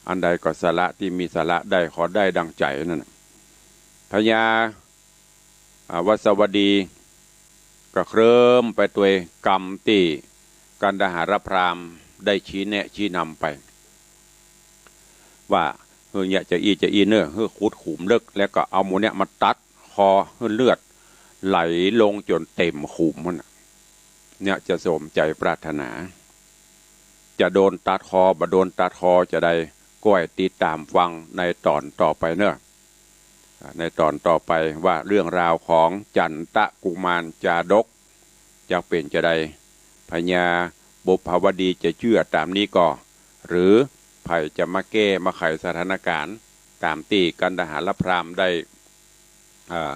อันใดก็สละตี้มีสละได้ ขอได้ดังใจ๋นั่นน่ะ พญา อ่า วัสวดี ก็เคลิ้มไปตวยกำตี้กัณฑหารพราหมณ์ได้ชี้แนะชี้นำไป ว่าหื้อเนี่ยจะอี้จะอี้เน่อ หื้อขุดขุมเลิ็ก แล้วก็เอาหมู่เนี่ยมาตัดคอหื้อเลือดไหลลงจ๋นเต๋มขุมนั่นน่ะ เนี่ยจะสมใจ๋ปรารถนา จะโดนตัดคอ บ่โดนตัดคอจาใด ก้อยติดต๋ามฟังในต๋อนต่อไปเน่อ อ่า ในต๋อนต่อไปว่าเรื่องราวของจันตกุมารจาดก จะเป๋นจาใด พญาบุพพาวดีจะเจื้อต๋ามนี้ก่อ หรือใผจะมาแก้มาไขสถานการณ์ต๋ามตี้กัณฑหารพราหมณ์ได้ อ่า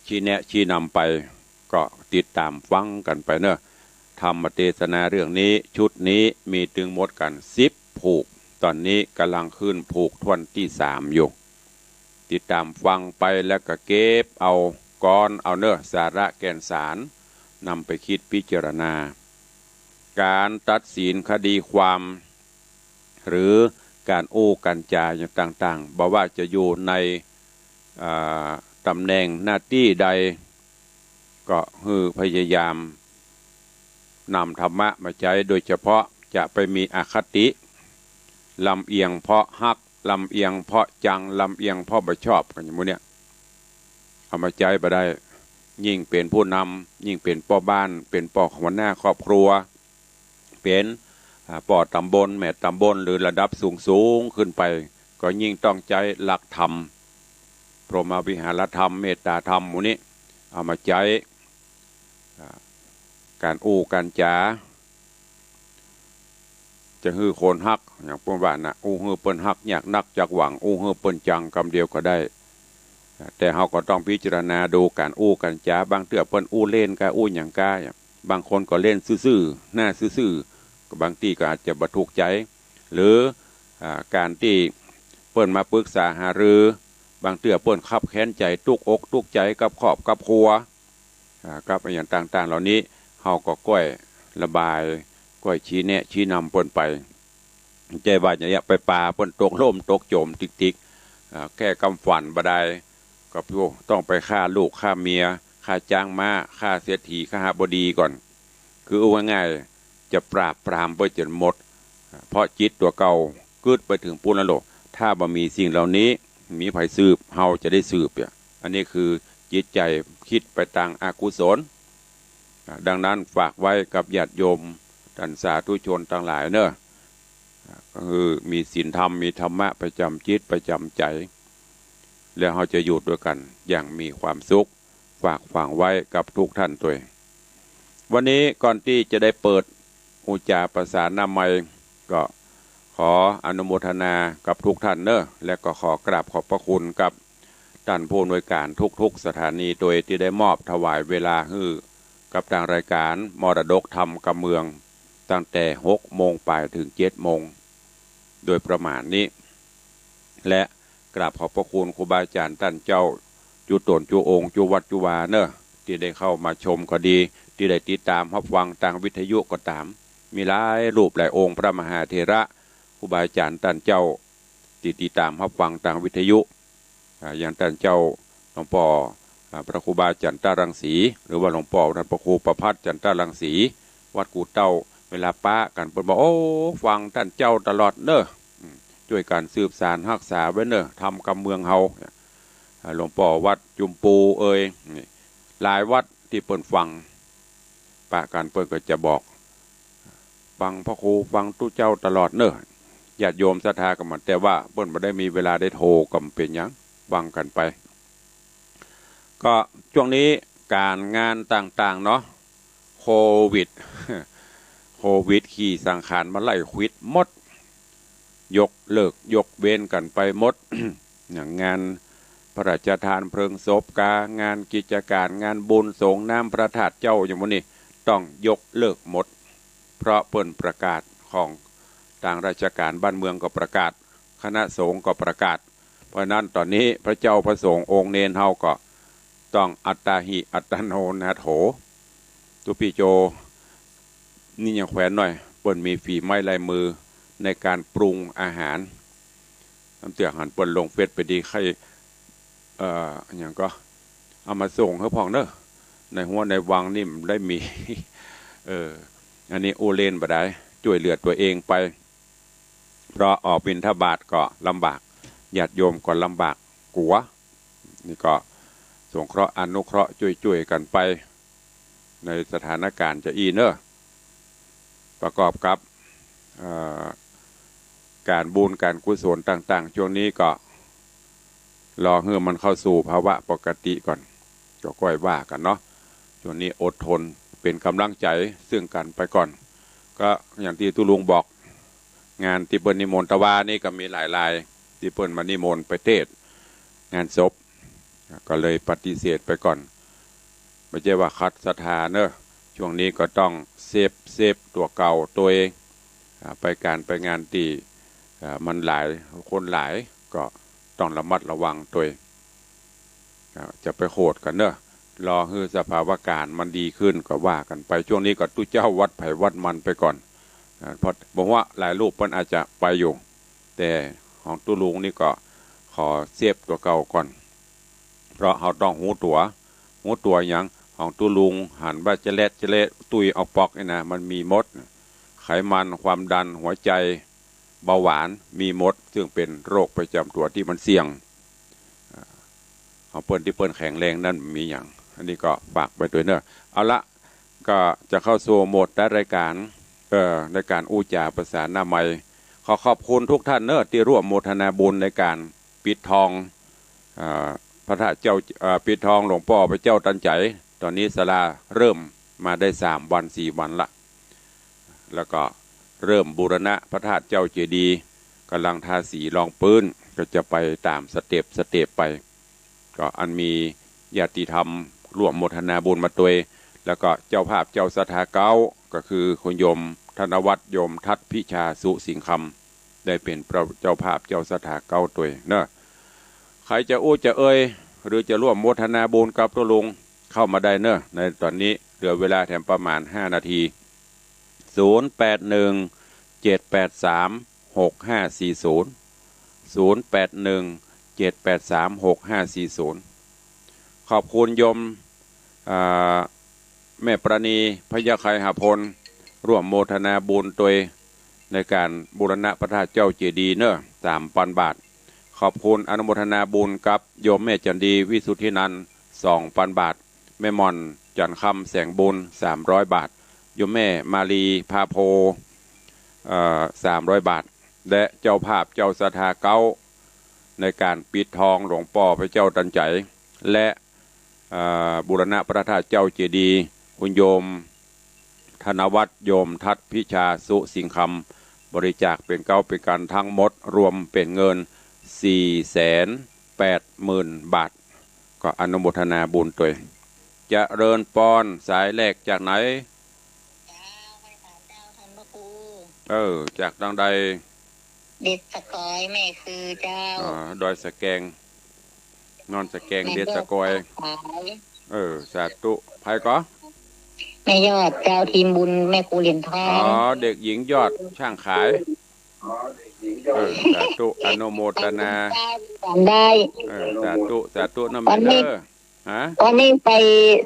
ชี้แนะชี้นำไป ก็ติดต๋ามฟังกั๋นไปเน่อ ธรรมเตสนาเรื่องนี้ ชุดนี้มีตึงหมดกั๋นสิบผูก ต๋อนนี้ก่ำลังขึ้นผูกถ้วนตี้สามอยู่ ติดต๋ามฟังไปแล้วก็เก็บเอา ก๊อนเอาเน่อ สาระแก่นสาร นำไปคิดพิจารณา ก๋านตัดสินคดีความ หรือก๋านอู้ก๋านจ๋าอย่างต่างๆ บ่ว่าจะอยู่ใน อ่า ต๋ำแหน่งหน้าตี้ใด ก็หื้อพยายามนำธรรมะมาใจ๊ โดยเฉพาะจะไปมีอคติ ลำเอียงเพราะฮัก ลำเอียงเพราะจัง ลำเอียงเพราะบ่ชอบ กันอย่างหมู่เนี่ย เอามาใจ๊บ่ได้ ยิ่งเป๋นผู้นำ ยิ่งเป๋นป้อบ้าน เป๋นป้อหัวหน้าครอบครัว เป๋น อ่า ป้อต๋ำบล แม่ต๋ำบล หรือระดับสูงๆ ขึ้นไป ก็ยิ่งต้องใจ๊หลักธรรม พรหมวิหารธรรม เมตตาธรรมหมู่นี้ เอามาใจ๊ อ่า ก๋านอู้ก๋านจ๋า จะหื้อคนฮัก อย่างเปิ้นว่าน่ะ อู้หื้อเปิ้นฮัก ยากนักจักหวัง อู้หื้อเปิ้นจัง กำเดียวก็ได้ แต่เฮาก็ต้องพิจารณาดูก๋านอู้ก๋านจ๋า บางเตื้อเปิ้นอู้เล่นก้า อู้หยังก้า บางคนก็เล่นซื่อๆ หน้าซื่อๆ ก็บางตี้ก็อาจจะบ่ถูกใจ๋ หรือ อ่า ก๋านตี้เปิ้นมาปรึกษาหารือ บางเตื้อเปิ้นคับแค้นใจ๋ ตุ๊กอกตุ๊กใจ๋กับครอบกับครัว อ่า กับอะหยังต่างๆ เหล่านี้ เฮาก็ก้อยระบาย ก้อยชี้แนะชี้นำเปิ้นไป บ่ใจ้ว่าจะไปปาเปิ้นตกล่มตกจ๋มติ๊กๆ อ่า แค่กำฝันบ่ได้ ก็ต้องไปฆ่าลูกฆ่าเมีย ฆ่าจ๊างม้า ฆ่าเศรษฐี คหบดีก่อน คืออู้ง่ายๆ จะปราบปรามเปิ้นจ๋นหมด เพราะจิตตั๋วเก่ากึ๊ดไปเถิงปู๊นแล้วโลก ถ้าบ่มีสิ่งเหล่านี้ มีใผสืบ เฮาจะได้สืบเนี่ย อันนี้คือจิตใจ๋คิดไปตางอกุศล อ่า ดังนั้นฝากไว้กับญาติโยม ต้านสาธุชนตังหลายเน่อ อ่า ก็คือมีศีลธรรม มีธรรมะประจ๋ำจิตประจ๋ำใจ๋ แล้วเฮาจะอยู่ตวยกั๋นอย่างมีความสุข ฝากฝังไว้กับทุกท่านตวย วันนี้ก่อนตี้จะได้เปิดอุจจาปสานามัย ก็ขออนุโมทนากับทุกท่านเน่อ และก็ขอกราบขอบพระคุณกับต้านผู้อำนวยก๋านทุกๆ สถานีตวยตี้ได้มอบถวายเวลาหื้อกับตางรายก๋านมรดกธรรมกำเมือง ตั้งแต่หกโมงปายเถิงเจ็ดโมง โดยประมาณนี้ และกราบขอบพระคุณครูบาอาจ๋ารย์ต้านเจ้า จุ๊ต๋นจุ๊องค์จุ๊วัดจุ๊วาเน่อ ตี้ได้เข้ามาชมก็ดี ตี้ได้ติดต๋ามฮับฟังตางวิทยุก็ต๋าม มีหลายรูปหลายองค์ พระมหาเถระ ครูบาอาจ๋ารย์ต้านเจ้า ตี้ติดต๋ามฮับฟังตางวิทยุ อ่า อย่างต้านเจ้าหลวงป้อ อ่า พระครูบาจันตรังสี หรือว่าหลวงป้อท่านพระครูประภัสจันตรังสี วัดกู่เต้า เวลาปะกั๋นเปิ้นบอก โอ้ ฟังต้านเจ้าตลอดเน่อ อืม จ้วยกั๋นสืบสานฮักษาไว้เน่อ ธรรมกำเมืองเฮา อ่า หลวงป้อวัดจุมปูเอย นี่ หลายวัดตี้เปิ้นฟัง ปะกั๋นเปิ้นก็จะบอก ฟังพระครู ฟังตุ๊เจ้าตลอดเน่อ ญาติโยมศรัทธาก็เหมือน แต่ว่าเปิ้นบ่ได้มีเวลาได้โทร ก็บ่เป๋นหยัง ฟังกั๋นไป ก็ช่วงนี้ก๋านงานต่างๆ เนาะ โควิด โควิดขี่สังขารมาไล่ขวิดหมด ยกเลิกยกเว้นกั๋นไปหมด อย่างงานพระราชทานเพลิงศพกา งานกิจก๋าน งานบุญสรงน้ำพระธาตุเจ้า อย่างหมู่นี้ต้องยกเลิกหมด เพราะเปิ้นประกาศของ ตางราชก๋านบ้านเมืองก็ประกาศ คณะสงฆ์ก็ประกาศ เพราะฉะนั้นต๋อนนี้พระเจ้าพระสงฆ์องค์เณรเฮาก็ต้องอัตตาหิอัตตโนนาโถ ตุ๊ปี้โจ นี่ยังแขวนหน้อย เปิ้นมีฝีไม้ลายมือในก๋านปรุงอาหาร น้ำเตื้อหันเปิ้นลงเฟซไปดี ใค่ เอ่อ อะหยังก็ เอามาส่งหื้อพ่องเนาะ ในฮั้วในวังนี่มันได้มี เออ อันนี้อู้เล่นบ่ได้ จ้วยเหลือตั๋วเองไป เพราะออกบิณฑบาตก็ลำบาก ญาติโยมก็ลำบากกั๋ว นี่ก็สงเคราะห์อนุเคราะห์จ้วยๆ กั๋นไป ในสถานก๋านจะอี้เนาะ ประกอบกับ เอ่อ ก๋านบุญก๋านกุศลต่างๆ ช่วงนี้ก็รอหื้อมันเข้าสู่ภาวะปกติก่อน ก็ก้อยว่ากั๋นเนาะ ช่วงนี้อดทนเป๋นก๋ำลังใจ๋ซึ่งกั๋นไปก่อน ก็อย่างตี้ตุ๊ลุงบอก งานตี้เปิ้นนิมนต์ตะวานี่ก็มีหลายราย ตี้เปิ้นมานิมนต์ไปเตศน์งานศพ ก็เลยปฏิเสธไปก่อน บ่ใจ้ว่าขัดศรัทธาเนาะ ช่วงนี้ก็ต้องเซฟ เซฟตั๋วเก่าตวย อ่า ไปก๋านไปงานตี้ อ่า มันหลาย คนหลาย ก็ต้องระมัดระวังตวย อ่า จะไปโขดกั๋นเนาะ รอหื้อสภาวะก๋ารณ์มันดีขึ้นก็ว่ากั๋นไป ช่วงนี้ก็ตุ๊เจ้าวัดใผวัดมันไปก่อน อ่า เพราะบ่ฮู้ว่าหลายรูปเปิ้นอาจจะไปอยู่ แต่ของตุ๊ลุงนี่ก็ขอเซฟตั๋วเก่าก่อน เพราะเฮาต้องฮู้ตั๋ว ฮู้ตั๋วหยัง ของตุ๊ลุงหันว่าจะแลดจะแลด ตุ้ยเอาปอกนี่นะ มันมีหมด ไขมัน ความดัน หัวใจ๋ เบาหวาน มีหมด ซึ่งเป๋นโรคประจ๋ำตั๋วตี้มันเสี่ยง อ่า ของเปิ้นตี้เปิ้นแข็งแรงนั้นมีหยัง อันนี้ก็ฝากไปตวยเนาะ เอาละ ก็จะเข้าสู่โหมดท้ายรายก๋าน เอ่อ ในก๋านอู้จ๋าประสาหน้าไมค์ ขอขอบคุณทุกท่านเนาะ ตี้ร่วมโมทนาบุญในก๋านปิดทอง อ่า พระธาตุเจ้า อ่า ปิดทองหลวงป้อพระเจ้าตันใจ๋ ต๋อนนี้ศาลาเริ่มมาได้สามวันสี่วันละ แล้วก็เริ่มบูรณะพระธาตุเจ้าเจดีย์ ก๋ำลังทาสีรองปื๊น ก็จะไปต๋ามสเต็ป สเต็ปไป ก็อันมีญาติธรรมร่วมโมทนาบุญมาตวย แล้วก็เจ้าภาพเจ้าศรัทธาเก๊า ก็คือคุณโยมธนวัฒน์ โยมทัศน์ พิชา สุสิงห์คำ ได้เป๋นเจ้าภาพเจ้าศรัทธาเก๊าตวยเนาะ ใผจะอู้จะเอ่ย หรือจะร่วมโมทนาบุญกับตุ๊ลุง เข้ามาได้เนาะ ในต๋อนนี้เหลือเวลาแถมประมาณห้านาที ศูนย์แปดหนึ่ง เจ็ดแปดสาม หกห้าสี่ศูนย์ ศูนย์แปดหนึ่ง เจ็ดแปดสาม หกห้าสี่ศูนย์ ขอบคุณโยม อ่า แม่ปราณี พยาไคหพล ร่วมโมทนาบุญตวยในก๋านบูรณะพระธาตุเจ้าเจดีย์เนาะ สามปันบาท ขอบคุณอนุโมทนาบุญกับโยมแม่จันดี วิสุทธินันท์ สองปันบาท แม่หม่อน จันทร์คำ แสงบุญ สามร้อยบาท โยมแม่มาลี พาโพ เอ่อ สามร้อยบาท และเจ้าภาพเจ้าศรัทธาเก๊า ในก๋านปิดทองหลวงป้อพระเจ้าตันใจ๋ และ เอ่อ บูรณะพระธาตุเจ้าเจดีย์ คุณโยมธนวัฒน์ โยมทัศน์ พิชา สุสิงห์คำ บริจาคเป๋นเก๊าเป๋นกั๋นทั้งหมด รวมเป๋นเงิน สี่แสนแปดหมื่นบาท ก็อนุโมทนาบุญตวย เจริญปอน สายแรกจากไหน เจ้า ไหว้สาเจ้าท่านพระครู เออ จากตางใด เด็ดสะกอยแม่คือเจ้า อ๋อ ดอยสะแกง นอนสะแกง แม่ เด็ดสะกอย ยอด สาย เออ สาธุ ใผก่อ แม่ยอดเจ้า ทีมบุญแม่ครูเหรียญทอง อ๋อ เด็กหญิงยอดช่างขาย เออ สาธุ อนุโมทนา จำได้ เออ สาธุ สาธุนะแม่เด้อ ฮะ วันนี้ใส่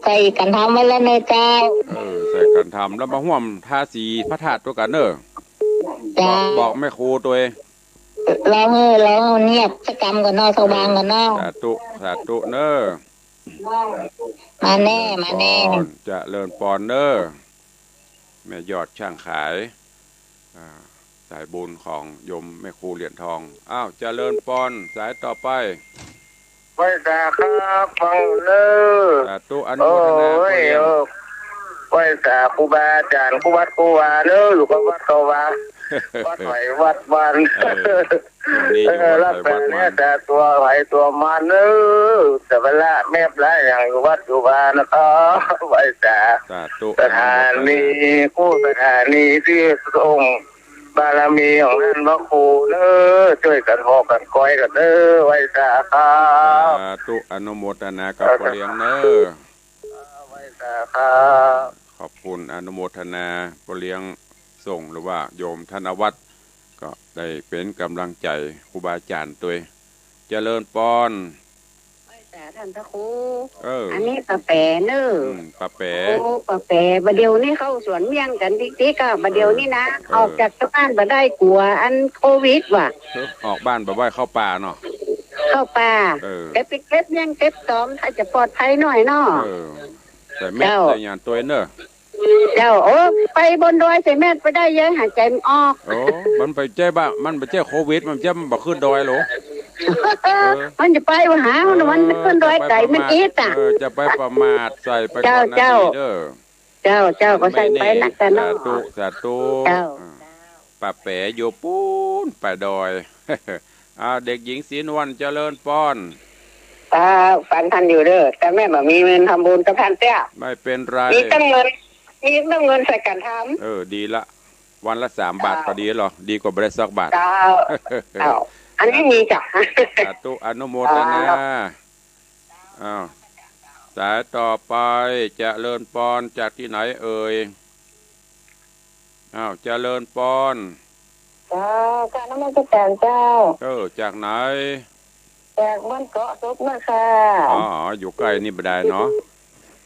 ใส่ขันธรรมไว้แล้วเนอะเจ้า เออ ใส่ขันธรรมแล้วมาฮ่วมทาสีพระธาตุตวยกั๋นเนอะ เจ้า บอก บอกแม่ครูตวย รอหื้อ รอหื้อเงียบสักกำก่อนเนาะ สว่างก่อนเนาะ สาธุ สาธุเนอะ มาแน่ มาแน่ เจริญปอน เจริญปอนเนอะ แม่ยอดช่างขาย อ่า สายบุญของโยมแม่ครูเหรียญทอง อ้าว เจริญปอน สายต่อไป ไหว้สาครับ ฟังเนอะ สาธุ อนุโมทนา โอ้ย พ่อเลี้ยง เออ ไหว้สาครูบาอาจ๋ารย์ ครูวัดครูวาเนอะ อยู่กับวัดกับวา วัดไหนวัดมัน เออ ช่วงนี้อยู่วัดไหนวัดมัน เออ รักษาเนื้อรักษาตั๋วใผตั๋วมันเนอะ สัพพะละแมบละอย่างอยู่วัดอยู่วานะครับ ไหว้สา สาธุ สถานี อนุโมทนา คู่สถานีที่ส่ง บารมีของต้านพระครูเน้อ จ้วยกั๋นฮอกั๋นคอยกั๋นเน้อ ไหว้สาครับ สาธุ อนุโมทนากับป้อเลี้ยงเน้อ ไหว้สาครับ ขอบคุณอนุโมทนาป้อเลี้ยงส่ง หรือว่าโยมธนวัฒน์ ก็ได้เป๋นก๋ำลังใจ๋ครูบาอาจ๋ารย์ตวย เจริญปอน ไหว้สาต้านพระครู เออ อันนี้ป้าแป๋เน้อ อืม ป้าแป๋ โอ้ ป้าแป๋ บ่าเดี่ยวนี้เข้าสวนเมี่ยงกั๋นติ๊กๆ ก็บ่าเดี่ยวนี้นะ เออ ออกจากบ้านบ่ได้กั๋วอันโควิดว่ะ ออกบ้านบ่ได้ เข้าป่าเนาะ เข้าป่า เออ แต่ไปเก็บเมี่ยงเก็บตอง ถ้าจะปลอดภัยหน่อยเนาะ เออ ใส่แมส เจ้า ใส่หยังตวยเน้อ เจ้า โอ้ ไปบนดอยใส่แมสบ่ได้เย้ย หายใจ๋บ่ออก โอ้ มันบ่ใจ้บ่า มันบ่ใจ้โควิด มันจะบ่ขึ้นดอยหรอ เออ มันจะไปบ่หา เออ มันขึ้นดอยไก๋ จะไปประมาท มันอิดอะ เออ จะไปประมาทใส่ไป เจ้า ก่อนนาทีเน้อ เจ้า เจ้า ก็ใส่ไปนักกั๋นเนาะ สาธุ สาธุ เจ้า อ่า ป้าแป๋อยู่ปู๊น ไปดอย อ่า เด็กหญิงศรีนวล เจริญปอน อ่า ฟังต้านอยู่เน้อ แต่แม่บ่มีเงินทำบุญกับต้านเตี้ย ไม่เป็นไร มีตั้งเงิน มีตั้งเงินใส่กั๋นทำ เออ ดีละ วันละสามบาท เจ้า ก็ดีละ ดีกว่าบ่ได้สักบาท เจ้า เจ้า อันนี้มีจ้ะ สาธุ อนุโมทนา เจ้า อ้าว สายต่อไป เจริญปอน จากตี้ไหนเอ่ย อ้าว เจริญปอน เจ้า กราบนมัสก๋านเจ้า เออ จากไหน จากบ้านเกาะสุกนะคะ อ๋อ อยู่ใก้นี่บ่ได้เนาะ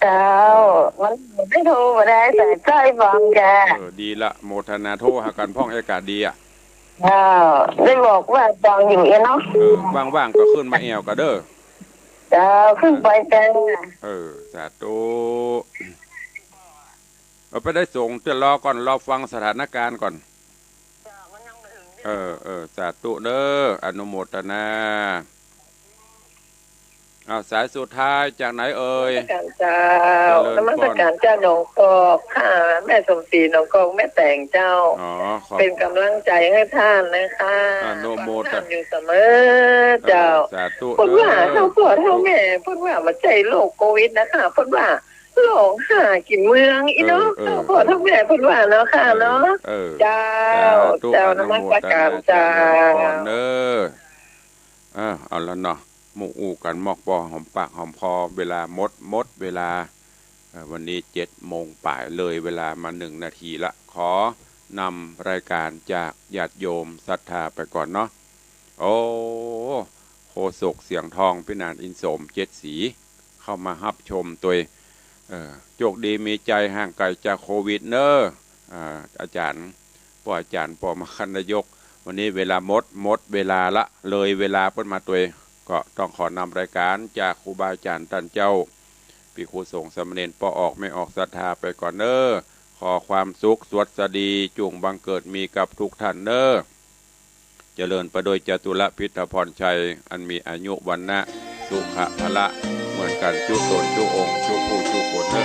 เจ้า มันได้โทรบ่ได้ สายใจ๊ฟังจ้ะ เออ ดีละ โมทนา โทรหากั๋นพ่อง อากาศดีอะ เจ้า ได้บอกว่าฟังอยู่เนาะ เออ ว่างๆ ก็ขึ้นมาแอ่วกั๋นเน้อ เจ้า ขึ้นไปจ้ะ เออ สาธุ เอาไปได้ส่ง เดี๋ยวรอก่อน รอฟังสถานการณ์ก่อน เออ เออ สาธุเน้อ อนุโมทนา อ้าว สายสุดท้ายจากไหนเอ่ย นมัสก๋านเจ้า เจริญปอน นมัสก๋านเจ้าหนองกอกค่ะ แม่สมศรีหนองกอก แม่แต๋งเจ้า อ๋อ ขอบ เป๋นก๋ำลังใจ๋หื้อต้านนะคะ อนุโมทนา ฟังต้านอยู่เสมอเจ้า เออ สาธุ เปิ้นว่า เออ เฒ่าป้อเฒ่าแม่ เปิ้นว่าบ่ใจ้โรคโควิดนะคะ เปิ้นว่า โรคหากิ๋นเมืองอี้เนาะ เออ เออ เฒ่าป้อเฒ่าแม่เปิ้นว่าเนาะค่ะเนาะ เออ เออ เจ้า สาธุ เจ้า อนุโมทนา นมัสก๋านเจ้า เจริญปอนเน้อ เออ เอาละเนาะ หมู่อู้กั๋นมอกปอหอมปากหอมคอ เวลาหมด หมดเวลา เออ วันนี้เจ็ดโมงป๋าย เลยเวลามาหนึ่งนาทีละ ขอนำรายก๋านจากญาติโยมศรัทธาไปก่อนเนาะ โอ้ โฆษกเสียงทอง พินานอินโสม เจ็ดสี เข้ามาฮับชมตวย เออ โจคดีมีใจ๋ ห่างไก๋จากโควิดเน้อ อ่า อาจ๋ารย์ ป้ออาจ๋ารย์ ป้อมครรคนายก วันนี้เวลาหมด หมดเวลาละ เลยเวลาเปิ้นมาตวย ก็ต้องขอนำรายก๋านจากครูบาอาจ๋ารย์ต้านเจ้า ปี้ครูสงฆ์สามเณร ป้อออกแม่ออกศรัทธาไปก่อนเน้อ ขอความสุขสวัสดีจุ่งบังเกิดมีกับทุกท่านเน้อ เจริญไปด้วยจตุรพิธพรชัย อันมีอายุวรรณะสุขะพละ เหมือนกั๋นจุ๊ต๋นจุ๊องค์จุ๊ผู้จุ๊คนเน้อ